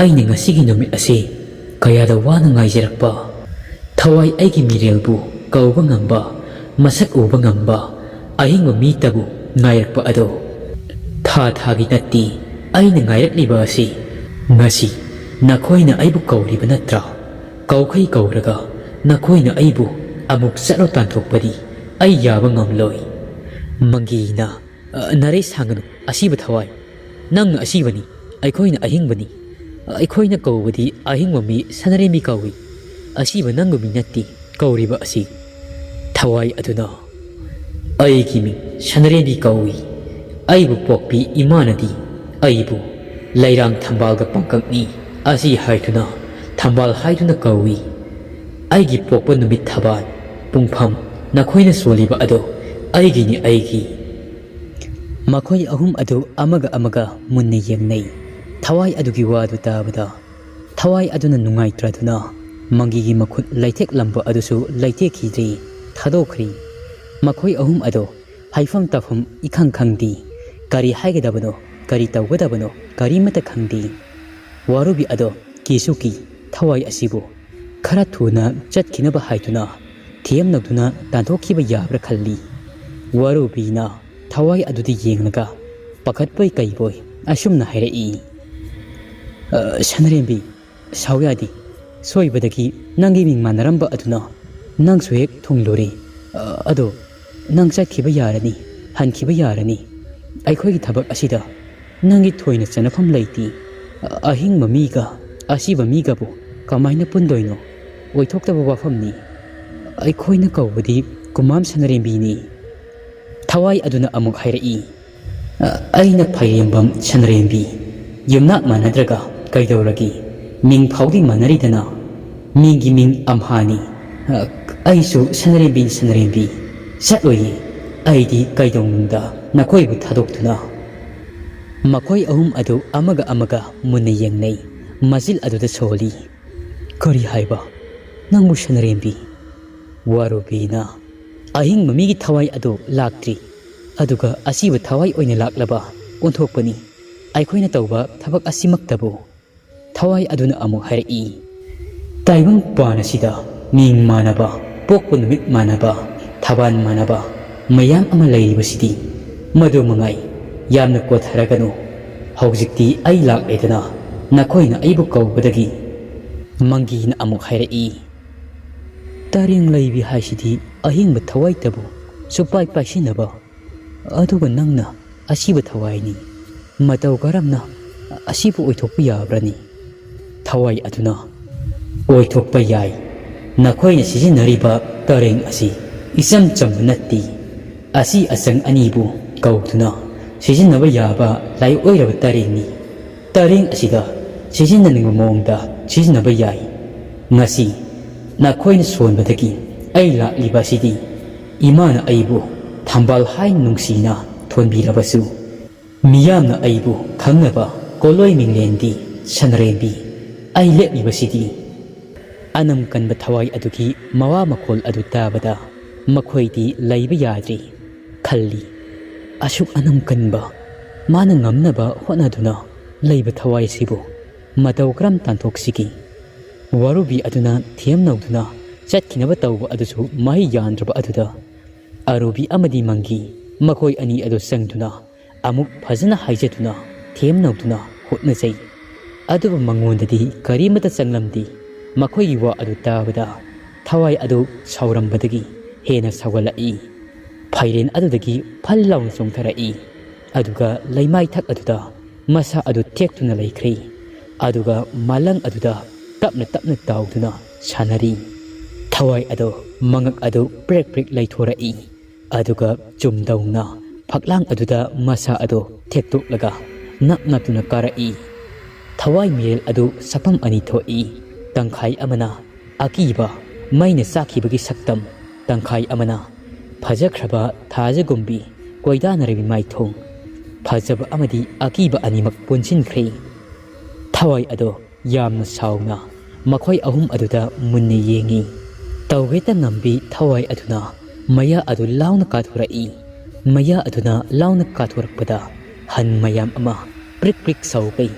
ꯑꯩꯅ ꯉꯁꯤꯒꯤ ꯅꯨꯃꯤꯠ ꯑꯁꯤ ꯀꯌꯥꯗ ꯋꯥꯅ ꯉꯥꯏꯖꯔꯛꯄ꯫ ꯊꯋꯥꯏ ꯑꯩꯒꯤ ꯃꯤꯔꯦꯜꯕꯨ ꯀꯧꯕ ꯉꯝꯕ, ꯃꯁꯛ ꯎꯕ ꯉꯝꯕ ꯑꯍꯤꯡꯕ ꯃꯤꯇꯕꯨ ꯉꯥꯏꯔꯛꯄ ꯑꯗꯣ ꯊꯥ ꯊꯥꯒꯤ ꯅꯠꯇꯦ ꯑꯩꯅ ꯉꯥꯏꯔꯛꯂꯤꯕ ꯑꯁꯤ꯫ ꯉꯁꯤ ꯅꯈꯣꯏꯅ ꯑꯩꯕꯨ ꯀꯧꯔꯤꯕ ꯅꯠꯇ꯭ꯔꯥ? ꯀꯧꯈꯩ ꯀꯧꯔꯒ ꯅꯈꯣꯏꯅ ꯑꯩꯕꯨ ꯑꯃꯨꯛ ꯆꯠꯂꯣ ꯇꯥꯟꯊꯣꯛꯄꯗꯤ ꯑꯩ ꯌꯥꯕ ꯉꯝꯂꯣꯏ꯫" ꯃꯪꯒꯤꯅ, "ꯑ, ꯅꯥꯔꯩ ꯁꯥꯡꯒꯅꯨ, ꯑꯁꯤꯕ ꯊꯋꯥꯏ꯫ ꯅꯪꯅ ꯑꯁꯤꯕꯅꯤ, ꯑꯩꯈꯣꯏꯅ ꯑꯍꯤꯡꯕꯅꯤ꯫ ꯑꯩꯈꯣꯏꯅ ꯀꯧꯕꯗꯤ ꯑꯍꯤꯡꯕ ꯃꯤ ꯁꯅꯔꯦꯝꯕꯤ ꯀꯧꯏ꯫ ꯑꯁꯤꯕ ꯅꯪꯒꯨꯝꯕꯤ ꯅꯠꯇꯦ ꯀꯧꯔꯤꯕ ꯑꯁꯤ꯫" ꯊꯋꯥꯏ ꯑꯗꯨꯅ, "ꯑꯩꯒꯤ ꯃꯤꯡ ꯁꯅꯔꯦꯝꯕꯤ ꯀꯧꯏ꯫ ꯑꯩꯕꯨ ꯄꯣꯛꯄꯤ ꯏꯃꯥꯅꯗꯤ ꯑꯩꯕꯨ ꯂꯩꯔꯥꯡ ꯊꯝꯕꯥꯜꯒ ꯄꯪꯀꯛꯅꯤ ꯑꯁꯤ ꯍꯥꯏꯗꯨꯅ ꯊꯝꯕꯥꯜ ꯍꯥꯏꯗꯨꯅ ꯀꯧꯏ꯫ ꯑꯩꯒꯤ ꯄꯣꯛꯄ ꯅꯨꯃꯤꯠ ꯊꯕꯥꯜ, ꯄꯨꯡꯐꯝ, ꯅꯈꯣꯏꯅ ꯁꯣꯜꯂꯤꯕ ꯑꯗꯣ ꯑꯩꯒꯤꯅꯤ, ꯑꯩꯒꯤ꯫ ꯃꯈꯣꯏ ꯑꯍꯨꯝ ꯑꯗꯨ ꯑꯃꯒ ꯑꯃꯒ ꯃꯨꯟꯅ ꯌꯦꯡꯅꯩ꯫ ꯊꯋꯥꯏ ꯑꯗꯨꯒꯤ ꯋꯥꯗꯨ ꯇꯥꯕꯗ ꯊꯋꯥꯏ ꯑꯗꯨꯅ ꯅꯨꯡꯉꯥꯏꯇ꯭ꯔꯗꯨꯅ ꯃꯪꯒꯤꯒꯤ ꯃꯈꯨꯠ ꯂꯩꯊꯦꯛꯂꯝꯕ ꯑꯗꯨꯁꯨ ꯂꯩꯊꯦꯛꯈꯤꯗ꯭ꯔꯦ, ꯊꯥꯗꯣꯛꯈ꯭ꯔꯦ꯫ ꯃꯈꯣꯏ ꯑꯍꯨꯝ ꯑꯗꯣ ꯍꯥꯏꯐꯝ ꯇꯥꯐꯝ ꯏꯈꯪ ꯈꯪꯗꯦ꯫ ꯀꯔꯤ ꯍꯥꯏꯒꯗꯕꯅꯣ, ꯀꯔꯤ ꯇꯧꯒꯗꯕꯅꯣ, ꯀꯔꯤꯃꯠꯇ ꯈꯪꯗꯦ꯫ ꯋꯥꯔꯨꯕꯤ ꯑꯗꯣ ꯀꯤꯁꯨ ꯀꯤ, ꯊꯋꯥꯏ ꯑꯁꯤꯕꯨ ꯈꯔ ꯊꯨꯅ ꯆꯠꯈꯤꯅꯕ ꯍꯥꯏꯗꯨꯅ ꯊꯦꯝꯅꯗꯨꯅ ꯇꯥꯟꯊꯣꯛꯈꯤꯕ ꯌꯥꯕ꯭ꯔꯥ ꯈꯜꯂꯤ꯫ ꯋꯥꯔꯨꯕꯤꯅ ꯊꯋꯥꯏ ꯑꯗꯨꯗ ꯌꯦꯡꯂꯒ ꯄꯥꯈꯠꯄꯣꯏ ꯀꯩꯕꯣꯏ ꯑꯁꯨꯝꯅ ꯍꯥꯏꯔꯛꯏ, "ꯑ, ꯁꯅꯔꯦꯝꯕꯤ, ꯁꯥꯎ ꯌꯥꯗꯦ꯫ ꯁꯣꯏꯕꯗꯒꯤ ꯅꯪꯒꯤ ꯃꯤꯡ ꯃꯥꯟꯅꯔꯝꯕ ꯑꯗꯨꯅ ꯅꯪꯁꯨ ꯍꯦꯛ ꯊꯨꯡꯂꯨꯔꯦ꯫ ꯑ, ꯑꯗꯣ ꯅꯪ ꯆꯠꯈꯤꯕ ꯌꯥꯔꯅꯤ, ꯍꯟꯈꯤꯕ ꯌꯥꯔꯅꯤ꯫ ꯑꯩꯈꯣꯏꯒꯤ ꯊꯕꯛ ꯑꯁꯤꯗ ꯅꯪꯒꯤ ꯊꯣꯏꯅ ꯆꯟꯅꯐꯝ ꯂꯩꯇꯦ꯫ ꯑꯍꯤꯡꯕ ꯃꯤꯒ ꯑꯁꯤꯕ ꯃꯤꯒꯕꯨ ꯀꯃꯥꯏꯅ ꯄꯨꯟꯗꯣꯏꯅꯣ? ꯑꯣꯏꯊꯣꯛꯇꯕ ꯋꯥꯐꯝꯅꯤ꯫ ꯑꯩꯈꯣꯏꯅ ꯀꯧꯕꯗꯤ ꯀꯨꯃꯥꯝ ꯁꯅꯔꯦꯝꯕꯤꯅꯤ꯫" ꯊꯋꯥꯏ ꯑꯗꯨꯅ ꯑꯃꯨꯛ ꯍꯥꯏꯔꯛꯏ, "ꯑ, ꯑꯩꯅ ꯐꯩꯔꯦꯝꯕꯝ ꯁꯅꯔꯦꯝꯕꯤ꯫ ꯌꯨꯝꯅꯥꯛ ꯃꯥꯟꯅꯗ꯭ꯔꯒ ꯀꯩꯗꯧꯔꯒꯦ? ꯃꯤꯡ ꯐꯥꯎꯗꯤ ꯃꯥꯟꯅꯔꯤꯗꯅ꯫ ꯃꯤꯡꯒꯤ ꯃꯤꯡ ꯑꯝꯍꯥꯅꯤ꯫ ꯑ, ꯑꯩꯁꯨ ꯁꯅꯔꯦꯝꯕꯤ, ꯁꯅꯔꯦꯝꯕꯤ꯫ ꯆꯠꯂꯣꯏꯌꯦ꯫ ꯑꯩꯗꯤ ꯀꯩꯗꯧꯅꯨꯡꯗ ꯅꯈꯣꯏꯕꯨ ꯊꯥꯗꯣꯛꯇꯨꯅ꯫" ꯃꯈꯣꯏ ꯑꯍꯨꯝ ꯑꯗꯨ ꯑꯃꯒ ꯑꯃꯒ ꯃꯨꯟꯅ ꯌꯦꯡꯅꯩ꯫ ꯃꯆꯤꯜ ꯑꯗꯨꯗ ꯁꯣꯜꯂꯤ, "ꯀꯔꯤ ꯍꯥꯏꯕ? ꯅꯪꯕꯨ ꯁꯅꯔꯦꯝꯕꯤ?" ꯋꯥꯔꯨꯕꯤꯅ, "ꯑꯍꯤꯡꯕ ꯃꯤꯒꯤ ꯊꯋꯥꯏ ꯑꯗꯨ ꯂꯥꯛꯇ꯭ꯔꯤ, ꯑꯗꯨꯒ ꯑꯁꯤꯕ ꯊꯋꯥꯏ ꯑꯣꯏꯅ ꯂꯥꯛꯂꯕ ꯑꯣꯟꯊꯣꯛꯄꯅꯤ꯫ ꯑꯩꯈꯣꯏꯅ ꯇꯧꯕ ꯊꯕꯛ ꯑꯁꯤꯃꯛꯇꯕꯨ?" ꯊꯋꯥꯏ ꯑꯗꯨꯅ ꯑꯃꯨꯛ ꯍꯥꯏꯔꯛꯏ, "ꯇꯥꯏꯕꯪ ꯄꯥꯟ ꯑꯁꯤꯗ ꯃꯤꯡ ꯃꯥꯟꯅꯕ, ꯄꯣꯛꯄ ꯅꯨꯃꯤꯠ ꯃꯥꯟꯅꯕ, ꯊꯕꯥꯜ ꯃꯥꯟꯅꯕ ꯃꯌꯥꯝ ꯑꯃ ꯂꯩꯔꯤꯕꯁꯤꯗꯤ ꯃꯗꯨ ꯃꯉꯥꯏ꯫ ꯌꯥꯝꯅ ꯀꯣꯊꯔꯒꯅꯨ꯫ ꯍꯧꯖꯤꯛꯇꯤ ꯑꯩ ꯂꯥꯛꯂꯦꯗꯅ, ꯅꯈꯣꯏꯅ ꯑꯩꯕꯨ ꯀꯧꯕꯗꯒꯤ꯫" ꯃꯪꯒꯤꯅ ꯑꯃꯨꯛ ꯍꯥꯏꯔꯛꯏ, "ꯇꯔꯦꯡ ꯂꯩꯕꯤ ꯍꯥꯏꯁꯤꯗꯤ ꯑꯍꯤꯡꯕ ꯊꯋꯥꯏꯇꯕꯨ ꯁꯨꯄꯥꯏ ꯄꯥꯏꯁꯤꯟꯅꯕ, ꯑꯗꯨꯒ ꯅꯪꯅ ꯑꯁꯤꯕ ꯊꯋꯥꯏꯅꯤ꯫ ꯃꯇꯧ ꯀꯔꯝꯅ ꯑꯁꯤꯕꯨ ꯑꯣꯏꯊꯣꯛꯄ ꯌꯥꯕ꯭ꯔꯅꯤ?" ꯊꯋꯥꯏ ꯑꯗꯨꯅ, "ꯑꯣꯏꯊꯣꯛꯄ ꯌꯥꯏ꯫ ꯅꯈꯣꯏꯅ ꯁꯤꯖꯤꯟꯅꯔꯤꯕ ꯇꯔꯦꯡ ꯑꯁꯤ ꯏꯆꯝ ꯆꯝꯕ ꯅꯠꯇꯦ꯫ ꯑꯁꯤ ꯑꯆꯪ ꯑꯅꯤꯕꯨ ꯀꯧꯗꯨꯅ ꯁꯤꯖꯤꯟꯅꯕ ꯌꯥꯕ ꯂꯥꯏꯑꯣꯏꯔꯕ ꯇꯔꯦꯡꯅꯤ꯫ ꯇꯔꯦꯡ ꯑꯁꯤꯗ ꯁꯤꯖꯤꯟꯅꯅꯤꯡꯕ ꯃꯑꯣꯡꯗ ꯁꯤꯖꯤꯟꯅꯕ ꯌꯥꯏ꯫ ꯉꯁꯤ ꯅꯈꯣꯏꯅ ꯁꯣꯟꯕꯗꯒꯤ ꯑꯩ ꯂꯥꯛꯂꯤꯕ ꯑꯁꯤꯗꯤ ꯏꯃꯥꯅ ꯑꯩꯕꯨ ꯊꯝꯕꯥꯜ ꯍꯥꯏꯅ ꯅꯨꯡꯁꯤꯅ ꯊꯣꯟꯕꯤꯔꯕꯁꯨ, ꯃꯤꯌꯥꯝꯅ ꯑꯩꯕꯨ ꯈꯪꯅꯕ ꯀꯣꯂꯣꯏ ꯃꯤꯡꯂꯦꯟꯗꯤ ꯁꯅꯔꯦꯝꯕꯤ꯫ ꯑꯩ ꯂꯦꯞꯂꯤꯕꯁꯤꯗꯤ꯫ ꯑꯅꯝ ꯀꯟꯕ ꯊꯋꯥꯏ ꯑꯗꯨꯒꯤ ꯃꯋꯥ ꯃꯈꯣꯜ ꯑꯗꯨ ꯇꯥꯕꯗ ꯃꯈꯣꯏꯗꯤ ꯂꯩꯕ ꯌꯥꯗ꯭ꯔꯤ꯫ ꯈꯜꯂꯤ, ꯑꯁꯨꯛ ꯑꯅꯝ ꯀꯟꯕ, ꯃꯥꯅ ꯉꯝꯅꯕ ꯍꯣꯠꯅꯗꯨꯅ ꯂꯩꯕ ꯊꯋꯥꯏꯁꯤꯕꯨ ꯃꯇꯧ ꯀꯔꯝ ꯇꯥꯟꯊꯣꯛꯁꯤꯒꯦ? ꯋꯥꯔꯨꯕꯤ ꯑꯗꯨꯅ ꯊꯦꯝꯅꯧꯗꯨꯅ ꯆꯠꯈꯤꯅꯕ ꯇꯧꯕ ꯑꯗꯨꯁꯨ ꯃꯍꯩ ꯌꯥꯟꯗ꯭ꯔꯕ ꯑꯗꯨꯗ ꯑꯔꯨꯕꯤ ꯑꯃꯗꯤ ꯃꯪꯒꯤ, ꯃꯈꯣꯏ ꯑꯅꯤ ꯑꯗꯨ ꯆꯪꯗꯨꯅ ꯑꯃꯨꯛ ꯐꯖꯅ ꯍꯥꯏꯖꯗꯨꯅ ꯊꯦꯝꯅꯧꯗꯨꯅ ꯍꯣꯠꯅꯖꯩ꯫ ꯑꯗꯨꯕꯨ ꯃꯉꯣꯟꯗꯗꯤ ꯀꯔꯤꯃꯠꯇ ꯆꯪꯂꯝꯗꯦ꯫ ꯃꯈꯣꯏꯒꯤ ꯋꯥ ꯑꯗꯨ ꯇꯥꯕꯗ ꯊꯋꯥꯏ ꯑꯗꯨ ꯁꯥꯎꯔꯝꯕꯗꯒꯤ ꯍꯦꯟꯅ ꯁꯥꯎꯒꯠꯂꯛꯏ꯫ ꯐꯩꯔꯦꯟ ꯑꯗꯨꯗꯒꯤ ꯐꯜ ꯂꯥꯎꯅ ꯆꯣꯡꯊꯔꯛꯏ꯫ ꯑꯗꯨꯒ ꯂꯩꯃꯥꯏꯊꯛ ꯑꯗꯨꯗ ꯃꯁꯥ ꯑꯗꯨ ꯊꯦꯛꯇꯨꯅ ꯂꯩꯈ꯭ꯔꯦ꯫ ꯑꯗꯨꯒ ꯃꯥꯂꯪ ꯑꯗꯨꯗ ꯇꯞꯅ ꯇꯞꯅ ꯇꯥꯎꯗꯨꯅ ꯁꯥꯟꯅꯔꯤ꯫ ꯊꯋꯥꯏ ꯑꯗꯨ, ꯃꯉꯛ ꯑꯗꯨ ꯄ꯭ꯔꯦꯛ ꯄ꯭ꯔꯦꯛ ꯂꯩꯊꯣꯔꯛꯏ꯫ ꯑꯗꯨꯒ ꯆꯨꯝꯗꯧꯅ ꯐꯛꯂꯥꯡ ꯑꯗꯨꯗ ꯃꯁꯥ ꯑꯗꯨ ꯊꯦꯛꯇꯣꯛꯂꯒ ꯅꯞ ꯅꯞꯇꯨꯅ ꯀꯥꯔꯛꯏ꯫ ꯊꯋꯥꯏ ꯃꯤꯔꯦꯜ ꯑꯗꯨ ꯁꯛꯐꯝ ꯑꯅꯤ ꯊꯣꯛꯏ꯫ ꯇꯪꯈꯥꯏ ꯑꯃꯅ ꯑꯀꯤꯕ, ꯃꯩꯅ ꯆꯥꯛꯈꯤꯕꯒꯤ ꯁꯛꯇꯝ, ꯇꯪꯈꯥꯏ ꯑꯃꯅ ꯐꯖꯈ꯭ꯔꯕ ꯊꯥꯖꯒꯨꯝꯕꯤ ꯀꯣꯏꯗꯥꯅꯔꯕꯤ ꯃꯥꯏꯊꯣꯡ꯫ ꯐꯖꯕ ꯑꯃꯗꯤ ꯑꯀꯤꯕ ꯑꯅꯤꯃꯛ ꯄꯨꯟꯁꯤꯟꯈ꯭ꯔꯦ꯫ ꯊꯋꯥꯏ ꯑꯗꯣ ꯌꯥꯝꯅ ꯁꯥꯎꯅ ꯃꯈꯣꯏ ꯑꯍꯨꯝ ꯑꯗꯨꯗ ꯃꯨꯟꯅ ꯌꯦꯡꯏ꯫ ꯇꯧꯒꯦꯇ ꯉꯝꯕꯤ ꯊꯋꯥꯏ ꯑꯗꯨꯅ ꯃꯌꯥ ꯑꯗꯨ ꯂꯥꯎꯅ ꯀꯥꯊꯣꯔꯛꯏ꯫ ꯃꯌꯥ ꯑꯗꯨꯅ ꯂꯥꯎꯅ ꯀꯥꯊꯣꯔꯛꯄꯗ ꯍꯟ ꯃꯌꯥꯝ ꯑꯃ ꯄ꯭ꯔꯤꯛ ꯄ꯭ꯔꯤꯛ ꯁꯧꯒꯩ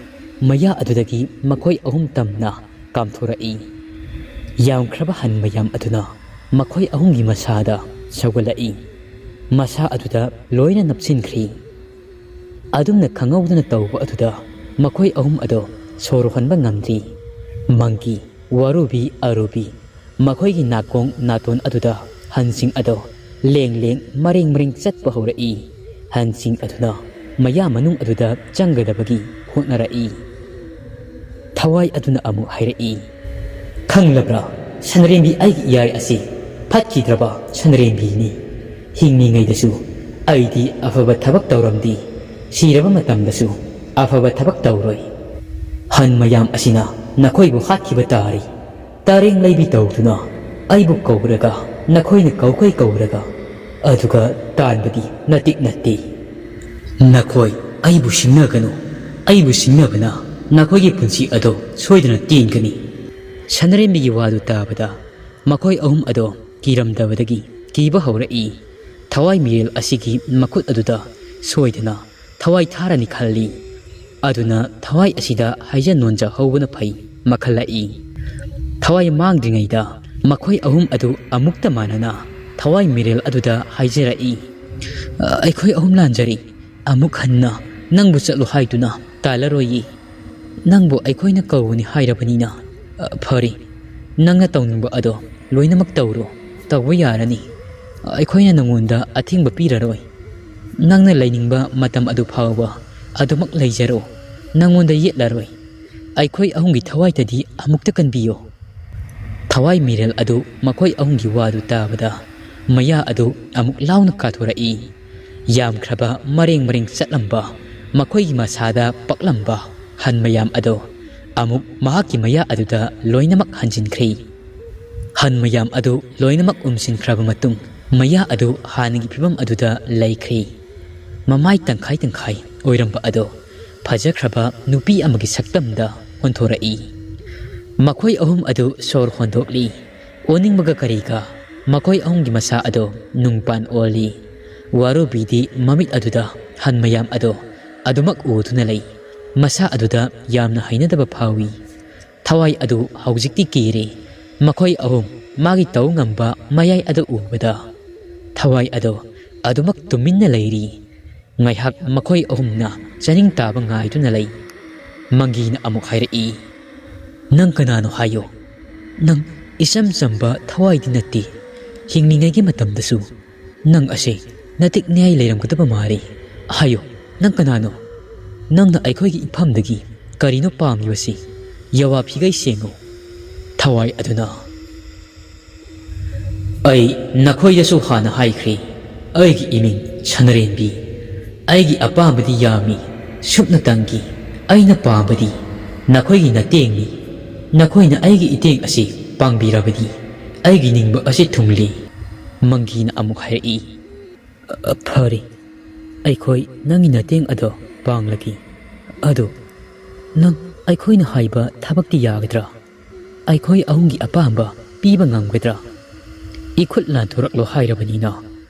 ꯃꯌꯥ ꯑꯗꯨꯗꯒꯤ ꯃꯈꯣꯏ ꯑꯍꯨꯝ ꯇꯝꯅ ꯀꯥꯝꯊꯣꯔꯛꯏ꯫ ꯌꯥꯝꯈ꯭ꯔꯕ ꯍꯟ ꯃꯌꯥꯝ ꯑꯗꯨꯅ ꯃꯈꯣꯏ ꯑꯍꯨꯝꯒꯤ ꯃꯁꯥꯗ ꯁꯧꯒꯠꯂꯛꯏ꯫ ꯃꯁꯥ ꯑꯗꯨꯗ ꯂꯣꯏꯅ ꯅꯞꯁꯤꯟꯈ꯭ꯔꯤ꯫ ꯑꯗꯨꯝꯅ ꯈꯪꯍꯧꯗꯅ ꯇꯧꯕ ꯑꯗꯨꯗ ꯃꯈꯣꯏ ꯑꯍꯨꯝ ꯑꯗꯣ ꯁꯣꯔ ꯍꯣꯟꯕ ꯉꯝꯗ꯭ꯔꯤ꯫ ꯃꯪꯒꯤ, ꯋꯥꯔꯨꯕꯤ, ꯑꯔꯨꯕꯤ, ꯃꯈꯣꯏꯒꯤ ꯅꯥꯀꯣꯡ ꯅꯥꯇꯣꯟ ꯑꯗꯨꯗ ꯍꯟꯁꯤꯡ ꯑꯗꯣ ꯂꯦꯡ ꯂꯦꯡ ꯃꯔꯦꯡ ꯃꯔꯦꯡ ꯆꯠꯄ ꯍꯧꯔꯛꯏ꯫ ꯍꯟꯁꯤꯡ ꯑꯗꯨꯅ ꯃꯌꯥ ꯃꯅꯨꯡ ꯑꯗꯨꯗ ꯆꯪꯒꯗꯕꯒꯤ ꯍꯣꯠꯅꯔꯛꯏ꯫ ꯊꯋꯥꯏ ꯑꯗꯨꯅ ꯑꯃꯨꯛ ꯍꯥꯏꯔꯛꯏ, "ꯈꯪꯂꯕ꯭ꯔꯥ, ꯁꯅꯔꯦꯝꯕꯤ, ꯑꯩꯒꯤ ꯏꯌꯥꯏ ꯑꯁꯤ ꯐꯠꯈꯤꯗ꯭ꯔꯕ ꯁꯅꯔꯦꯝꯕꯤꯅꯤ꯫ ꯍꯤꯡꯂꯤꯉꯩꯗꯁꯨ ꯑꯩꯗꯤ ꯑꯐꯕ ꯊꯕꯛ ꯇꯧꯔꯝꯗꯦ, ꯁꯤꯔꯕ ꯃꯇꯝꯗꯁꯨ ꯑꯐꯕ ꯊꯕꯛ ꯇꯧꯔꯣꯏ꯫ ꯍꯟ ꯃꯌꯥꯝ ꯑꯁꯤꯅ ꯅꯈꯣꯏꯕꯨ ꯍꯥꯠꯈꯤꯕ ꯇꯥꯔꯤ꯫ ꯇꯔꯦꯡ ꯂꯩꯕꯤ ꯇꯧꯗꯨꯅ ꯑꯩꯕꯨ ꯀꯧꯔꯒ, ꯅꯈꯣꯏꯅ ꯀꯧꯈꯩ ꯀꯧꯔꯒ, ꯑꯗꯨꯒ ꯇꯥꯟꯕꯗꯤ ꯅꯇꯤꯛ ꯅꯠꯇꯦ꯫ ꯅꯈꯣꯏ ꯑꯩꯕꯨ ꯁꯤꯡꯅꯒꯅꯨ꯫ ꯑꯩꯕꯨ ꯁꯤꯡꯅꯕꯅ ꯅꯈꯣꯏꯒꯤ ꯄꯨꯟꯁꯤ ꯑꯗꯨ ꯁꯣꯏꯗꯅ ꯇꯦꯟꯒꯅꯤ꯫ ꯁꯅꯔꯦꯝꯕꯤꯒꯤ ꯋꯥꯗꯨ ꯇꯥꯕꯗ ꯃꯈꯣꯏ ꯑꯍꯨꯝ ꯑꯗꯣ ꯀꯤꯔꯝꯗꯕꯗꯒꯤ ꯀꯤꯕ ꯍꯧꯔꯛꯏ꯫ ꯊꯋꯥꯏ ꯃꯤꯔꯦꯜ ꯑꯁꯤꯒꯤ ꯃꯈꯨꯠ ꯑꯗꯨꯗ ꯁꯣꯏꯗꯅ ꯊꯋꯥꯏ ꯊꯥꯔꯅꯤ ꯈꯜꯂꯤ꯫ ꯑꯗꯨꯅ ꯊꯋꯥꯏ ꯑꯁꯤꯗ ꯍꯥꯏꯖ ꯅꯣꯟꯖ ꯍꯧꯕꯅ ꯐꯩ ꯃꯈꯜꯂꯛꯏ꯫ ꯊꯋꯥꯏ ꯃꯥꯡꯗ꯭ꯔꯤꯉꯩꯗ ꯃꯈꯣꯏ ꯑꯍꯨꯝ ꯑꯗꯨ ꯑꯃꯨꯛꯇ ꯃꯥꯟꯅꯅ ꯊꯋꯥꯏ ꯃꯤꯔꯦꯜ ꯑꯗꯨꯗ ꯍꯥꯏꯖꯔꯛꯏ, "ꯑꯩꯈꯣꯏ ꯑꯍꯨꯝ ꯂꯥꯟꯖꯔꯦ꯫ ꯑꯃꯨꯛ ꯍꯟꯅ ꯅꯪꯕꯨ ꯆꯠꯂꯨ ꯍꯥꯏꯗꯨꯅ ꯇꯥꯜꯂꯔꯣꯏꯌꯦ꯫ ꯅꯪꯕꯨ ꯑꯩꯈꯣꯏꯅ ꯀꯧꯕꯅꯤ ꯍꯥꯏꯔꯕꯅꯤꯅ, ꯑ, ꯐꯔꯦ, ꯅꯪꯅ ꯇꯧꯅꯤꯡꯕ ꯑꯗꯣ ꯂꯣꯏꯅꯃꯛ ꯇꯧꯔꯣ꯫ ꯇꯧꯕ ꯌꯥꯔꯅꯤ꯫ ꯑꯩꯈꯣꯏꯅ ꯅꯉꯣꯟꯗ ꯑꯊꯤꯡꯕ ꯄꯤꯔꯔꯣꯏ꯫ ꯅꯪꯅ ꯂꯩꯅꯤꯡꯕ ꯃꯇꯝ ꯑꯗꯨ ꯐꯥꯎꯕ ꯑꯗꯨꯃꯛ ꯂꯩꯖꯔꯣ꯫ ꯅꯉꯣꯟꯗ ꯌꯦꯠꯂꯔꯣꯏ꯫ ꯑꯩꯈꯣꯏ ꯑꯍꯨꯝꯒꯤ ꯊꯋꯥꯏꯗꯗꯤ ꯑꯃꯨꯛꯇ ꯀꯟꯕꯤꯌꯣ꯫" ꯊꯋꯥꯏ ꯃꯤꯔꯦꯜ ꯑꯗꯨ ꯃꯈꯣꯏ ꯑꯍꯨꯝꯒꯤ ꯋꯥꯗꯨ ꯇꯥꯕꯗ ꯃꯌꯥ ꯑꯗꯨ ꯑꯃꯨꯛ ꯂꯥꯎꯅ ꯀꯥꯊꯣꯔꯛꯏ꯫ ꯌꯥꯝꯈ꯭ꯔꯕ ꯃꯔꯦꯡ ꯃꯔꯦꯡ ꯆꯠꯂꯝꯕ, ꯃꯈꯣꯏꯒꯤ ꯃꯁꯥꯗ ꯄꯛꯂꯝꯕ ꯍꯟ ꯃꯌꯥꯝ ꯑꯗꯨ ꯑꯃꯨꯛ ꯃꯍꯥꯛꯀꯤ ꯃꯌꯥ ꯑꯗꯨꯗ ꯂꯣꯏꯅꯃꯛ ꯍꯟꯖꯤꯟꯈ꯭ꯔꯦ꯫ ꯍꯟ ꯃꯌꯥꯝ ꯑꯗꯨ ꯂꯣꯏꯅꯃꯛ ꯎꯝꯁꯤꯟꯈ꯭ꯔꯕ ꯃꯇꯨꯡ, ꯃꯌꯥ ꯑꯗꯨ ꯍꯥꯟꯅꯒꯤ ꯐꯤꯕꯝ ꯑꯗꯨꯗ ꯂꯩꯈ꯭ꯔꯦ꯫ ꯃꯃꯥꯏ ꯇꯪꯈꯥꯏ ꯇꯪꯈꯥꯏ ꯑꯣꯏꯔꯝꯕ ꯑꯗꯨ ꯐꯖꯈ꯭ꯔꯕ ꯅꯨꯄꯤ ꯑꯃꯒꯤ ꯁꯛꯇꯝꯗ ꯑꯣꯟꯊꯣꯔꯛꯏ꯫ ꯃꯈꯣꯏ ꯑꯍꯨꯝ ꯑꯗꯨ ꯁꯣꯔ ꯍꯣꯟꯗꯣꯛꯂꯤ꯫ ꯑꯣꯅꯤꯡꯕꯒ ꯀꯔꯤꯒ ꯃꯈꯣꯏ ꯑꯍꯨꯝꯒꯤ ꯃꯁꯥ ꯑꯗꯨ ꯅꯨꯡꯄꯥꯟ ꯑꯣꯜꯂꯤ꯫ ꯋꯥꯔꯨꯕꯤꯗꯤ ꯃꯃꯤꯠ ꯑꯗꯨꯗ ꯍꯟ ꯃꯌꯥꯝ ꯑꯗꯨ ꯑꯗꯨꯃꯛ ꯎꯗꯨꯅ ꯂꯩ꯫ ꯃꯁꯥ ꯑꯗꯨꯗ ꯌꯥꯝꯅ ꯍꯩꯅꯗꯕ ꯐꯥꯎꯏ꯫ ꯊꯋꯥꯏ ꯑꯗꯨ ꯍꯧꯖꯤꯛꯇꯤ ꯀꯤꯔꯦ꯫ ꯃꯈꯣꯏ ꯑꯍꯨꯝ ꯃꯥꯒꯤ ꯇꯧ ꯉꯝꯕ ꯃꯌꯥꯏ ꯑꯗꯨ ꯎꯕꯗ ꯊꯋꯥꯏ ꯑꯗꯨ ꯑꯗꯨꯃꯛ ꯇꯨꯃꯤꯟꯅ ꯂꯩꯔꯤ꯫ ꯉꯥꯏꯍꯥꯛ ꯃꯈꯣꯏ ꯑꯍꯨꯝꯅ ꯆꯥꯅꯤꯡ ꯇꯥꯕ ꯉꯥꯏꯗꯨꯅ ꯂꯩ꯫ ꯃꯪꯒꯤꯅ ꯑꯃꯨꯛ ꯍꯥꯏꯔꯛꯏ, "ꯅꯪ ꯀꯅꯥꯅꯣ ꯍꯥꯏꯌꯨ꯫ ꯅꯪ ꯏꯆꯝ ꯆꯝꯕ ꯊꯋꯥꯏꯗꯤ ꯅꯠꯇꯦ꯫ ꯍꯤꯡꯂꯤꯉꯩꯒꯤ ꯃꯇꯝꯗꯁꯨ ꯅꯪ ꯑꯁꯤ ꯅꯇꯤꯛ ꯅꯤꯌꯥꯏ ꯂꯩꯔꯝꯒꯗꯕ ꯃꯥꯜꯂꯤ꯫ ꯍꯥꯏꯌꯨ, ꯅꯪ ꯀꯅꯥꯅꯣ? ꯅꯪꯅ ꯑꯩꯈꯣꯏꯒꯤ ꯏꯐꯝꯗꯒꯤ ꯀꯔꯤꯅꯣ ꯄꯥꯝꯂꯤꯕꯁꯤ? ꯌꯥꯋꯥ ꯐꯤꯒꯩ ꯁꯦꯡꯉꯨ꯫" ꯊꯋꯥꯏ ꯑꯗꯨꯅ, "ꯑꯩ ꯅꯈꯣꯏꯗꯁꯨ ꯍꯥꯟꯅ ꯍꯥꯏꯈ꯭ꯔꯦ, ꯑꯩꯒꯤ ꯏꯃꯤꯡ ꯁꯅꯔꯦꯝꯕꯤ꯫ ꯑꯩꯒꯤ ꯑꯄꯥꯝꯕꯗꯤ ꯌꯥꯝꯃꯤ, ꯁꯨꯞꯅꯇꯪꯒꯤ ꯑꯩꯅ ꯄꯥꯝꯕꯗꯤ ꯅꯈꯣꯏꯒꯤ ꯅꯇꯦꯡꯅꯤ꯫ ꯅꯈꯣꯏꯅ ꯑꯩꯒꯤ ꯏꯇꯦꯡ ꯑꯁꯤ ꯄꯥꯡꯕꯤꯔꯕꯗꯤ ꯑꯩꯒꯤ ꯅꯤꯡꯕ ꯑꯁꯤ ꯊꯨꯡꯂꯤ꯫ ꯃꯪꯒꯤꯅ ꯑꯃꯨꯛ ꯍꯥꯏꯔꯛꯏ, "ꯑ, ꯐꯔꯦ, ꯑꯩꯈꯣꯏ ꯅꯪꯒꯤ ꯅꯇꯦꯡ ꯑꯗꯣ ꯄꯥꯡꯂꯒꯦ꯫ ꯑꯗꯣ ꯅꯪ ꯑꯩꯈꯣꯏꯅ ꯍꯥꯏꯕ ꯊꯕꯛꯇꯤ ꯌꯥꯒꯗ꯭ꯔꯥ? ꯑꯩꯈꯣꯏ ꯑꯍꯨꯝꯒꯤ ꯑꯄꯥꯝꯕ ꯄꯤꯕ ꯉꯝꯒꯗ꯭ꯔꯥ? ꯏꯈꯨꯠ ꯂꯥꯟꯊꯣꯔꯛꯂꯣ ꯍꯥꯏꯔꯕꯅꯤꯅ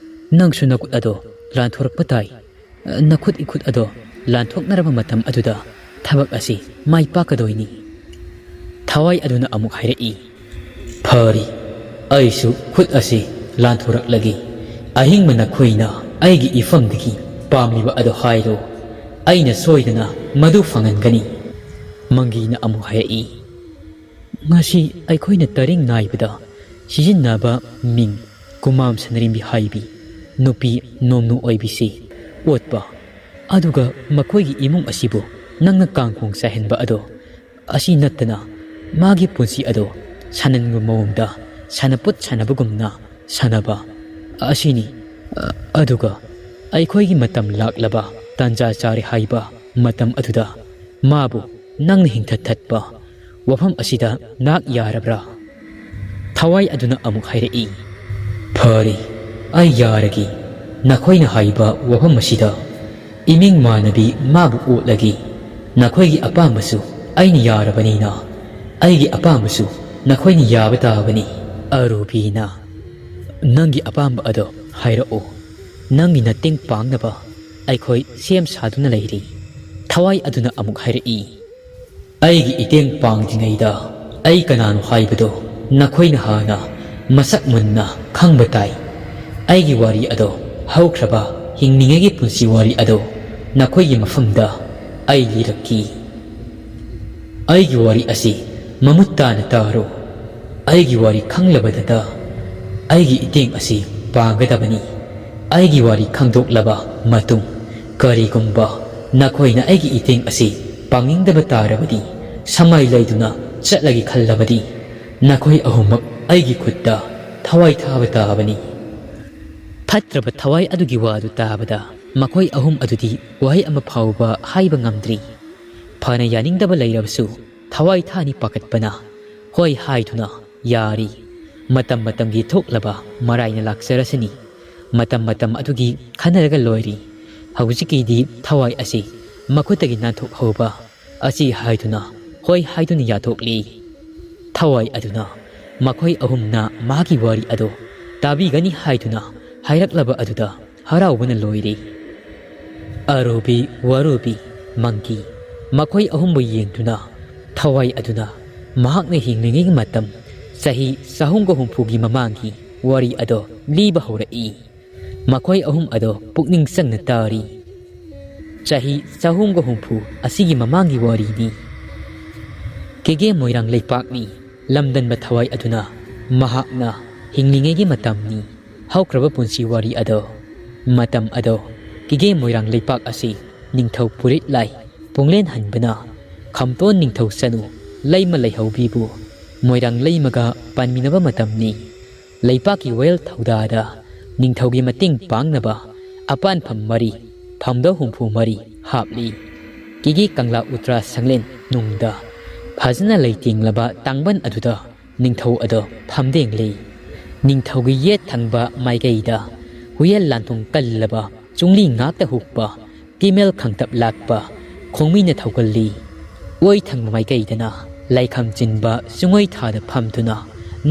ꯅꯪꯁꯨ ꯅꯈꯨꯠ ꯑꯗꯣ ꯂꯥꯟꯊꯣꯔꯛꯄ ꯇꯥꯏ꯫ ꯅꯈꯨꯠ ꯏꯈꯨꯠ ꯑꯗꯣ ꯂꯥꯟꯊꯣꯛꯅꯔꯕ ꯃꯇꯝ ꯑꯗꯨꯗ ꯊꯕꯛ ꯑꯁꯤ ꯃꯥꯏ ꯄꯥꯛꯀꯗꯣꯏꯅꯤ꯫" ꯊꯋꯥꯏ ꯑꯗꯨꯅ ꯑꯃꯨꯛ ꯍꯥꯏꯔꯛꯏ, "ꯐꯔꯦ, ꯑꯩꯁꯨ ꯈꯨꯠ ꯑꯁꯤ ꯂꯥꯟꯊꯣꯔꯛꯂꯒꯦ꯫ ꯑꯍꯤꯡꯕ ꯅꯈꯣꯏꯅ ꯑꯩꯒꯤ ꯏꯐꯝꯗꯒꯤ ꯄꯥꯝꯂꯤꯕ ꯑꯗꯨ ꯍꯥꯏꯔꯣ꯫ ꯑꯩꯅ ꯁꯣꯏꯗꯅ ꯃꯗꯨ ꯐꯪꯍꯟꯒꯅꯤ꯫" ꯃꯪꯒꯤꯅ ꯑꯃꯨꯛ ꯍꯥꯏꯔꯛꯏ, "ꯉꯁꯤ ꯑꯩꯈꯣꯏꯅ ꯇꯔꯦꯡ ꯅꯥꯏꯕꯗ ꯁꯤꯖꯤꯟꯅꯕ ꯃꯤꯡ ꯀꯨꯃꯥꯝ ꯁꯅꯔꯦꯝꯕꯤ ꯍꯥꯏꯕꯤ ꯅꯨꯄꯤ ꯅꯣꯝꯅꯨ ꯑꯣꯏꯕꯤꯁꯤ ꯑꯣꯠꯄ, ꯑꯗꯨꯒ ꯃꯈꯣꯏꯒꯤ ꯏꯃꯨꯡ ꯑꯁꯤꯕꯨ ꯅꯪꯅ ꯀꯥꯡꯈꯣꯡ ꯆꯥꯏꯍꯟꯕ ꯑꯗꯣ, ꯑꯁꯤ ꯅꯠꯇꯅ ꯃꯥꯒꯤ ꯄꯨꯟꯁꯤ ꯑꯗꯣ ꯁꯥꯟꯅꯅꯤꯡꯕ ꯃꯑꯣꯡꯗ ꯁꯥꯟꯅꯄꯣꯠ ꯁꯥꯟꯅꯕꯒꯨꯝꯅ ꯁꯥꯟꯅꯕ ꯑꯁꯤꯅꯤ꯫ ꯑ-, ꯑꯗꯨꯒ ꯑꯩꯈꯣꯏꯒꯤ ꯃꯇꯝ ꯂꯥꯛꯂꯕ ꯇꯥꯟꯖꯥ ꯆꯥꯔꯦ ꯍꯥꯏꯕ ꯃꯇꯝ ꯑꯗꯨꯗ ꯃꯥꯕꯨ ꯅꯪꯅ ꯍꯤꯡꯊꯠ ꯊꯠꯄ ꯋꯥꯐꯝ ꯑꯁꯤꯗ ꯅꯍꯥꯛ ꯌꯥꯔꯕ꯭ꯔꯥ?" ꯊꯋꯥꯏ ꯑꯗꯨꯅ ꯑꯃꯨꯛ ꯍꯥꯏꯔꯛꯏ, "ꯐꯔꯦ, ꯑꯩ ꯌꯥꯔꯒꯦ꯫ ꯅꯈꯣꯏꯅ ꯍꯥꯏꯕ ꯋꯥꯐꯝ ꯑꯁꯤꯗ ꯏꯃꯤꯡ ꯃꯥꯟꯅꯕꯤ ꯃꯥꯕꯨ ꯑꯣꯠꯂꯒꯦ꯫ ꯅꯈꯣꯏꯒꯤ ꯑꯄꯥꯝꯕꯁꯨ ꯑꯩꯅ ꯌꯥꯔꯕꯅꯤꯅ ꯑꯩꯒꯤ ꯑꯄꯥꯝꯕꯁꯨ ꯅꯈꯣꯏꯅ ꯌꯥꯕ ꯇꯥꯕꯅꯤ꯫" ꯑꯔꯨꯕꯤꯅ, "ꯅꯪꯒꯤ ꯑꯄꯥꯝꯕ ꯑꯗꯣ ꯍꯥꯏꯔꯛꯑꯣ꯫ ꯅꯪꯒꯤ ꯅꯇꯦꯡ ꯄꯥꯡꯅꯕ ꯑꯩꯈꯣꯏ ꯁꯦꯝ ꯁꯥꯗꯨꯅ ꯂꯩꯔꯤ꯫" ꯊꯋꯥꯏ ꯑꯗꯨꯅ ꯑꯃꯨꯛ ꯍꯥꯏꯔꯛꯏ, "ꯑꯩꯒꯤ ꯏꯇꯦꯡ ꯄꯥꯡꯗ꯭ꯔꯤꯉꯩꯗ ꯑꯩ ꯀꯅꯥꯅꯣ ꯍꯥꯏꯕꯗꯣ ꯅꯈꯣꯏꯅ ꯍꯥꯟꯅ ꯃꯁꯛ ꯃꯨꯟꯅ ꯈꯪꯕ ꯇꯥꯏ꯫ ꯑꯩꯒꯤ ꯋꯥꯔꯤ ꯑꯗꯣ ꯍꯧꯈ꯭ꯔꯕ ꯍꯤꯡꯂꯤꯉꯩꯒꯤ ꯄꯨꯟꯁꯤ ꯋꯥꯔꯤ ꯑꯗꯣ ꯅꯈꯣꯏꯒꯤ ꯃꯐꯝꯗ ꯑꯩ ꯂꯤꯔꯛꯈꯤ꯫ ꯑꯩꯒꯤ ꯋꯥꯔꯤ ꯑꯁꯤ ꯃꯃꯨꯠ ꯇꯥꯅ ꯇꯥꯔꯣ꯫ ꯑꯩꯒꯤ ꯋꯥꯔꯤ ꯈꯪꯂꯕꯗꯇ ꯑꯩꯒꯤ ꯏꯇꯦꯡ ꯑꯁꯤ ꯄꯥꯡꯒꯗꯕꯅꯤ꯫ ꯑꯩꯒꯤ ꯋꯥꯔꯤ ꯈꯪꯗꯣꯛꯂꯕ ꯃꯇꯨꯡ, ꯀꯔꯤꯒꯨꯝꯕ ꯅꯈꯣꯏꯅ ꯑꯩꯒꯤ ꯏꯇꯦꯡ ꯑꯁꯤ ꯄꯥꯡꯅꯤꯡꯗꯕ ꯇꯥꯔꯕꯗꯤ, ꯁꯃꯥꯏ ꯂꯩꯗꯨꯅ ꯆꯠꯂꯒꯦ ꯈꯜꯂꯕꯗꯤ, ꯅꯈꯣꯏ ꯑꯍꯨꯝꯃꯛ ꯑꯩꯒꯤ ꯈꯨꯠꯇ ꯊꯋꯥꯏ ꯊꯥꯕ ꯇꯥꯕꯅꯤ꯫" ꯐꯠꯇ꯭ꯔꯕ ꯊꯋꯥꯏ ꯑꯗꯨꯒꯤ ꯋꯥꯗꯨ ꯇꯥꯕꯗ ꯃꯈꯣꯏ ꯑꯍꯨꯝ ꯑꯗꯨꯗꯤ ꯋꯥꯍꯩ ꯑꯃ ꯐꯥꯎꯕ ꯍꯥꯏꯕ ꯉꯝꯗ꯭ꯔꯤ꯫ ꯐꯅ ꯌꯥꯅꯤꯡꯗꯕ ꯂꯩꯔꯕꯁꯨ ꯊꯋꯥꯏ ꯊꯥꯅꯤ ꯄꯥꯈꯠꯄꯅ ꯍꯣꯏ ꯍꯥꯏꯗꯨꯅ ꯌꯥꯔꯤ꯫ ꯃꯇꯝ ꯃꯇꯝꯒꯤ ꯊꯣꯛꯂꯕ ꯃꯔꯥꯏꯅ ꯂꯥꯛꯆꯔꯁꯅꯤ꯫ ꯃꯇꯝ ꯃꯇꯝ ꯑꯗꯨꯒꯤ ꯈꯟꯅꯔꯒ ꯂꯣꯏꯔꯤ꯫ ꯍꯧꯖꯤꯛꯀꯤꯗꯤ ꯊꯋꯥꯏ ꯑꯁꯤ ꯃꯈꯨꯠꯇꯒꯤ ꯅꯥꯟꯊꯣꯛꯍꯧꯕ ꯑꯁꯤ ꯍꯥꯏꯗꯨꯅ ꯍꯣꯏ ꯍꯥꯏꯗꯨꯅ ꯌꯥꯊꯣꯛꯂꯤ꯫ ꯊꯋꯥꯏ ꯑꯗꯨꯅ ꯃꯈꯣꯏ ꯑꯍꯨꯝꯅ ꯃꯍꯥꯛꯀꯤ ꯋꯥꯔꯤ ꯑꯗꯨ ꯇꯥꯕꯤꯒꯅꯤ ꯍꯥꯏꯗꯨꯅ ꯍꯥꯏꯔꯛꯂꯕ ꯑꯗꯨꯗ ꯍꯔꯥꯎꯕꯅ ꯂꯣꯏꯔꯦ꯫ ꯑꯔꯨꯕꯤ, ꯋꯥꯔꯨꯕꯤ, ꯃꯪꯀꯤ, ꯃꯈꯣꯏ ꯑꯍꯨꯝꯕꯨ ꯌꯦꯡꯗꯨꯅ ꯊꯋꯥꯏ ꯑꯗꯨꯅ ꯃꯍꯥꯛꯅ ꯍꯤꯡꯂꯤꯉꯩꯒꯤ ꯃꯇꯝ, ꯆꯍꯤ ꯆꯍꯨꯝꯒ ꯍꯨꯝꯐꯨꯒꯤ ꯃꯃꯥꯡꯒꯤ ꯋꯥꯔꯤ ꯑꯗꯣ ꯂꯤꯕ ꯍꯧꯔꯛꯏ꯫ ꯃꯈꯣꯏ ꯑꯍꯨꯝ ꯑꯗꯣ ꯄꯨꯛꯅꯤꯡ ꯆꯪꯅ ꯇꯥꯔꯤ꯫ ꯆꯍꯤ ꯆꯍꯨꯝꯒ ꯍꯨꯝꯐꯨ ꯑꯁꯤꯒꯤ ꯃꯃꯥꯡꯒꯤ ꯋꯥꯔꯤꯅꯤ꯫ ꯀꯦꯒꯦ ꯃꯣꯏꯔꯥꯡ ꯂꯩꯄꯥꯛꯅꯤ꯫ ꯂꯝꯗꯟꯕ ꯊꯋꯥꯏ ꯑꯗꯨꯅ ꯃꯍꯥꯛꯅ ꯍꯤꯡꯂꯤꯉꯩꯒꯤ ꯃꯇꯝꯅꯤ꯫ ꯍꯧꯈ꯭ꯔꯕ ꯄꯨꯟꯁꯤ ꯋꯥꯔꯤ ꯑꯗꯣ꯫ ꯃꯇꯝ ꯑꯗꯣ ꯀꯦꯒꯦ ꯃꯣꯏꯔꯥꯡ ꯂꯩꯄꯥꯛ ꯑꯁꯤ ꯅꯤꯡꯊꯧ ꯄꯨꯔꯤꯠ ꯂꯥꯏ ꯄꯨꯡꯂꯦꯟ ꯍꯟꯕꯅ ꯈꯝꯇꯣꯟ ꯅꯤꯡꯊꯧ ꯆꯅꯨ ꯂꯩꯃ ꯂꯩꯍꯧꯕꯤꯕꯨ ꯃꯣꯏꯔꯥꯡ ꯂꯩꯃꯒ ꯄꯥꯟꯃꯤꯟꯅꯕ ꯃꯇꯝꯅꯤ꯫ ꯂꯩꯄꯥꯛꯀꯤ ꯋꯥꯌꯦꯜ ꯊꯧꯗꯥꯗ ꯅꯤꯡꯊꯧꯒꯤ ꯃꯇꯦꯡ ꯄꯥꯡꯅꯕ ꯑꯄꯥꯟꯐꯝ ꯃꯔꯤ, ꯐꯝꯗꯧ ꯍꯨꯝꯐꯨ ꯃꯔꯤ ꯍꯥꯞꯂꯤ꯫ ꯀꯦꯒꯦ ꯀꯪꯂꯥ ꯎꯇ꯭ꯔꯥ ꯁꯪꯂꯦꯟ ꯅꯨꯡꯗ ꯐꯖꯅ ꯂꯩꯇꯦꯡꯂꯕ ꯇꯥꯡꯕꯟ ꯑꯗꯨꯗ ꯅꯤꯡꯊꯧ ꯑꯗꯣ ꯐꯝꯗꯦꯡꯂꯤ꯫ ꯅꯤꯡꯊꯧꯒꯤ ꯌꯦꯠ ꯊꯪꯕ ꯃꯥꯏꯀꯩꯗ ꯍꯨꯌꯦꯜ ꯂꯥꯟꯊꯣꯡ ꯀꯜꯂꯕ ꯆꯨꯡꯂꯤ ꯉꯥꯛꯇ ꯍꯨꯛꯄ ꯇꯤꯃꯦꯜ ꯈꯪꯇꯞ ꯂꯥꯛꯄ ꯈꯣꯡꯃꯤꯅ ꯊꯧꯒꯜꯂꯤ꯫ ꯑꯣꯏ ꯊꯪꯕ ꯃꯥꯏꯀꯩꯗꯅ ꯂꯥꯏꯈꯝ ꯆꯤꯟꯕ ꯆꯨꯡꯉꯣꯏ ꯊꯥꯗ ꯐꯝꯗꯨꯅ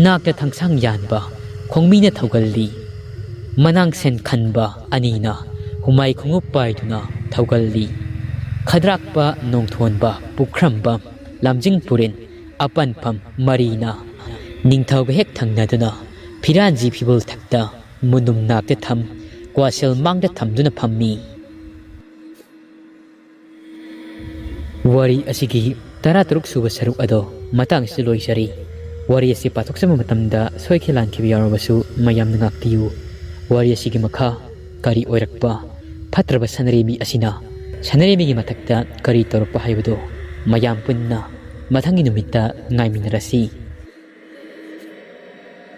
ꯅꯥꯛꯇ ꯊꯥꯡꯁꯥꯡ ꯌꯥꯟꯕ ꯈꯣꯡꯃꯤꯅ ꯊꯧꯒꯜꯂꯤ꯫ ꯃꯅꯥꯡ ꯁꯦꯟ ꯈꯟꯕ ꯑꯅꯤꯅ ꯍꯨꯃꯥꯏ ꯈꯣꯡꯎꯞ ꯄꯥꯏꯗꯨꯅ ꯊꯧꯒꯜꯂꯤ꯫ ꯈꯗ꯭ꯔꯥꯛꯄ ꯅꯣꯡꯊꯣꯟꯕ ꯄꯨꯈ꯭ꯔꯝꯕꯝ ꯂꯝꯖꯤꯡ ꯄꯨꯔꯦꯟ ꯑꯄꯟꯐꯝ ꯃꯔꯤꯅ ꯅꯤꯡꯊꯧꯒ ꯍꯦꯛ ꯊꯪꯅꯗꯨꯅ ꯐꯤꯔꯥꯟꯖꯤ ꯐꯤꯕꯨꯜ ꯊꯛꯇ ꯃꯨꯟꯗꯨꯝ ꯅꯥꯛꯇ ꯊꯝ ꯀ꯭ꯋꯥꯁꯦꯜ ꯃꯥꯡꯗ ꯊꯝꯗꯨꯅ ꯐꯝꯃꯤ꯫ ꯋꯥꯔꯤ ꯑꯁꯤꯒꯤ ꯇꯔꯥꯇꯔꯨꯛ ꯁꯨꯕ ꯁꯔꯨꯛ ꯑꯗꯣ ꯃꯇꯥꯡ ꯑꯁꯤꯗ ꯂꯣꯏꯖꯔꯤ꯫ ꯋꯥꯔꯤ ꯑꯁꯤ ꯄꯥꯊꯣꯛꯆꯕ ꯃꯇꯝꯗ ꯁꯣꯏꯈꯤ ꯂꯥꯟꯈꯤꯕ ꯌꯥꯎꯔꯕꯁꯨ ꯃꯌꯥꯝꯅ ꯉꯥꯛꯄꯤꯌꯨ꯫ ꯋꯥꯔꯤ ꯑꯁꯤꯒꯤ ꯃꯈꯥ ꯀꯔꯤ ꯑꯣꯏꯔꯛꯄ, ꯐꯠꯇ꯭ꯔꯕ ꯁꯅꯔꯦꯝꯕꯤ ꯑꯁꯤꯅ ꯁꯅꯔꯦꯝꯕꯤꯒꯤ ꯃꯊꯛꯇ ꯀꯔꯤ ꯇꯧꯔꯛꯄ ꯍꯥꯏꯕꯗꯨ ꯃꯌꯥꯝ ꯄꯨꯟꯅ ꯃꯊꯪꯒꯤ ꯅꯨꯃꯤꯠꯇ ꯉꯥꯏꯃꯤꯟꯅꯔꯁꯤ꯫